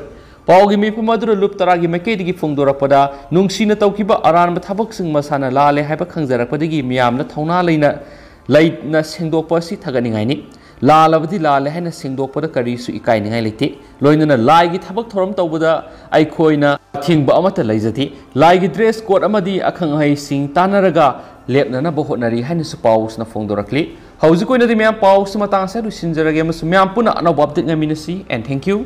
ꯄꯥꯎꯒꯤ ꯃꯤꯐꯝ ꯑꯗꯨꯅ ꯂꯨꯞ ꯇꯔꯥꯒꯤ ꯃꯥꯏꯀꯩꯗꯒꯤ ꯐꯣꯡꯗꯣꯔꯛꯄꯗ, ꯅꯨꯡꯁꯤꯅ ꯇꯧꯈꯤꯕ ꯑꯔꯥꯟꯕ ꯊꯕꯛꯁꯤꯡ ꯃꯁꯥꯅ ꯂꯥꯜꯂꯦ ꯍꯥꯏꯕ ꯈꯪꯖꯔꯛꯄꯗꯒꯤ ꯃꯤꯌꯥꯝꯅ ꯊꯧꯅꯥ ꯂꯩꯅ, ꯂꯩꯅ ꯁꯦꯡꯗꯣꯛꯄ ꯑꯁꯤ ꯊꯥꯒꯠꯅꯤꯡꯉꯥꯏꯅꯤ꯫ ꯂꯥꯜꯂꯕꯗꯤ ꯂꯥꯜꯂꯦ ꯍꯥꯏꯅ ꯁꯦꯡꯗꯣꯛꯄꯗ ꯀꯔꯤꯁꯨ ꯏꯀꯥꯏꯅꯤꯡꯉꯥꯏ ꯂꯩꯇꯦ꯫ ꯂꯣꯏꯅꯅ ꯂꯥꯏꯒꯤ ꯊꯕꯛ ꯊꯧꯔꯝ ꯇꯧꯕꯗ ꯑꯩꯈꯣꯏꯅ ꯑꯊꯤꯡꯕ ꯑꯃꯠꯇ ꯂꯩꯖꯗꯦ꯫ ꯂꯥꯏꯒꯤ ꯗ꯭ꯔꯦꯁ ꯀꯣꯗ ꯑꯃꯗꯤ ꯑꯈꯪ ꯑꯍꯩꯁꯤꯡ ꯇꯥꯟꯅꯔꯒ ꯂꯦꯞꯅꯅꯕ ꯍꯣꯠꯅꯔꯤ ꯍꯥꯏꯅꯁꯨ ꯄꯥꯎꯁꯤꯅ ꯐꯣꯡꯗꯣꯔꯛꯂꯤ꯫ ꯍꯧꯖꯤꯛ ꯑꯣꯏꯅꯗꯤ ꯃꯌꯥꯝ ꯄꯥꯎꯁꯤ ꯃꯇꯥꯡ ꯑꯁꯤꯗ ꯂꯣꯏꯁꯤꯟꯖꯔꯒꯦ ꯑꯃꯁꯨꯡ ꯃꯌꯥꯝ ꯄꯨꯟꯅ ꯑꯅꯧꯕ ꯑꯞꯗꯦꯠ ꯉꯥꯏꯃꯤꯟꯅꯁꯤ꯫ And thank you꯫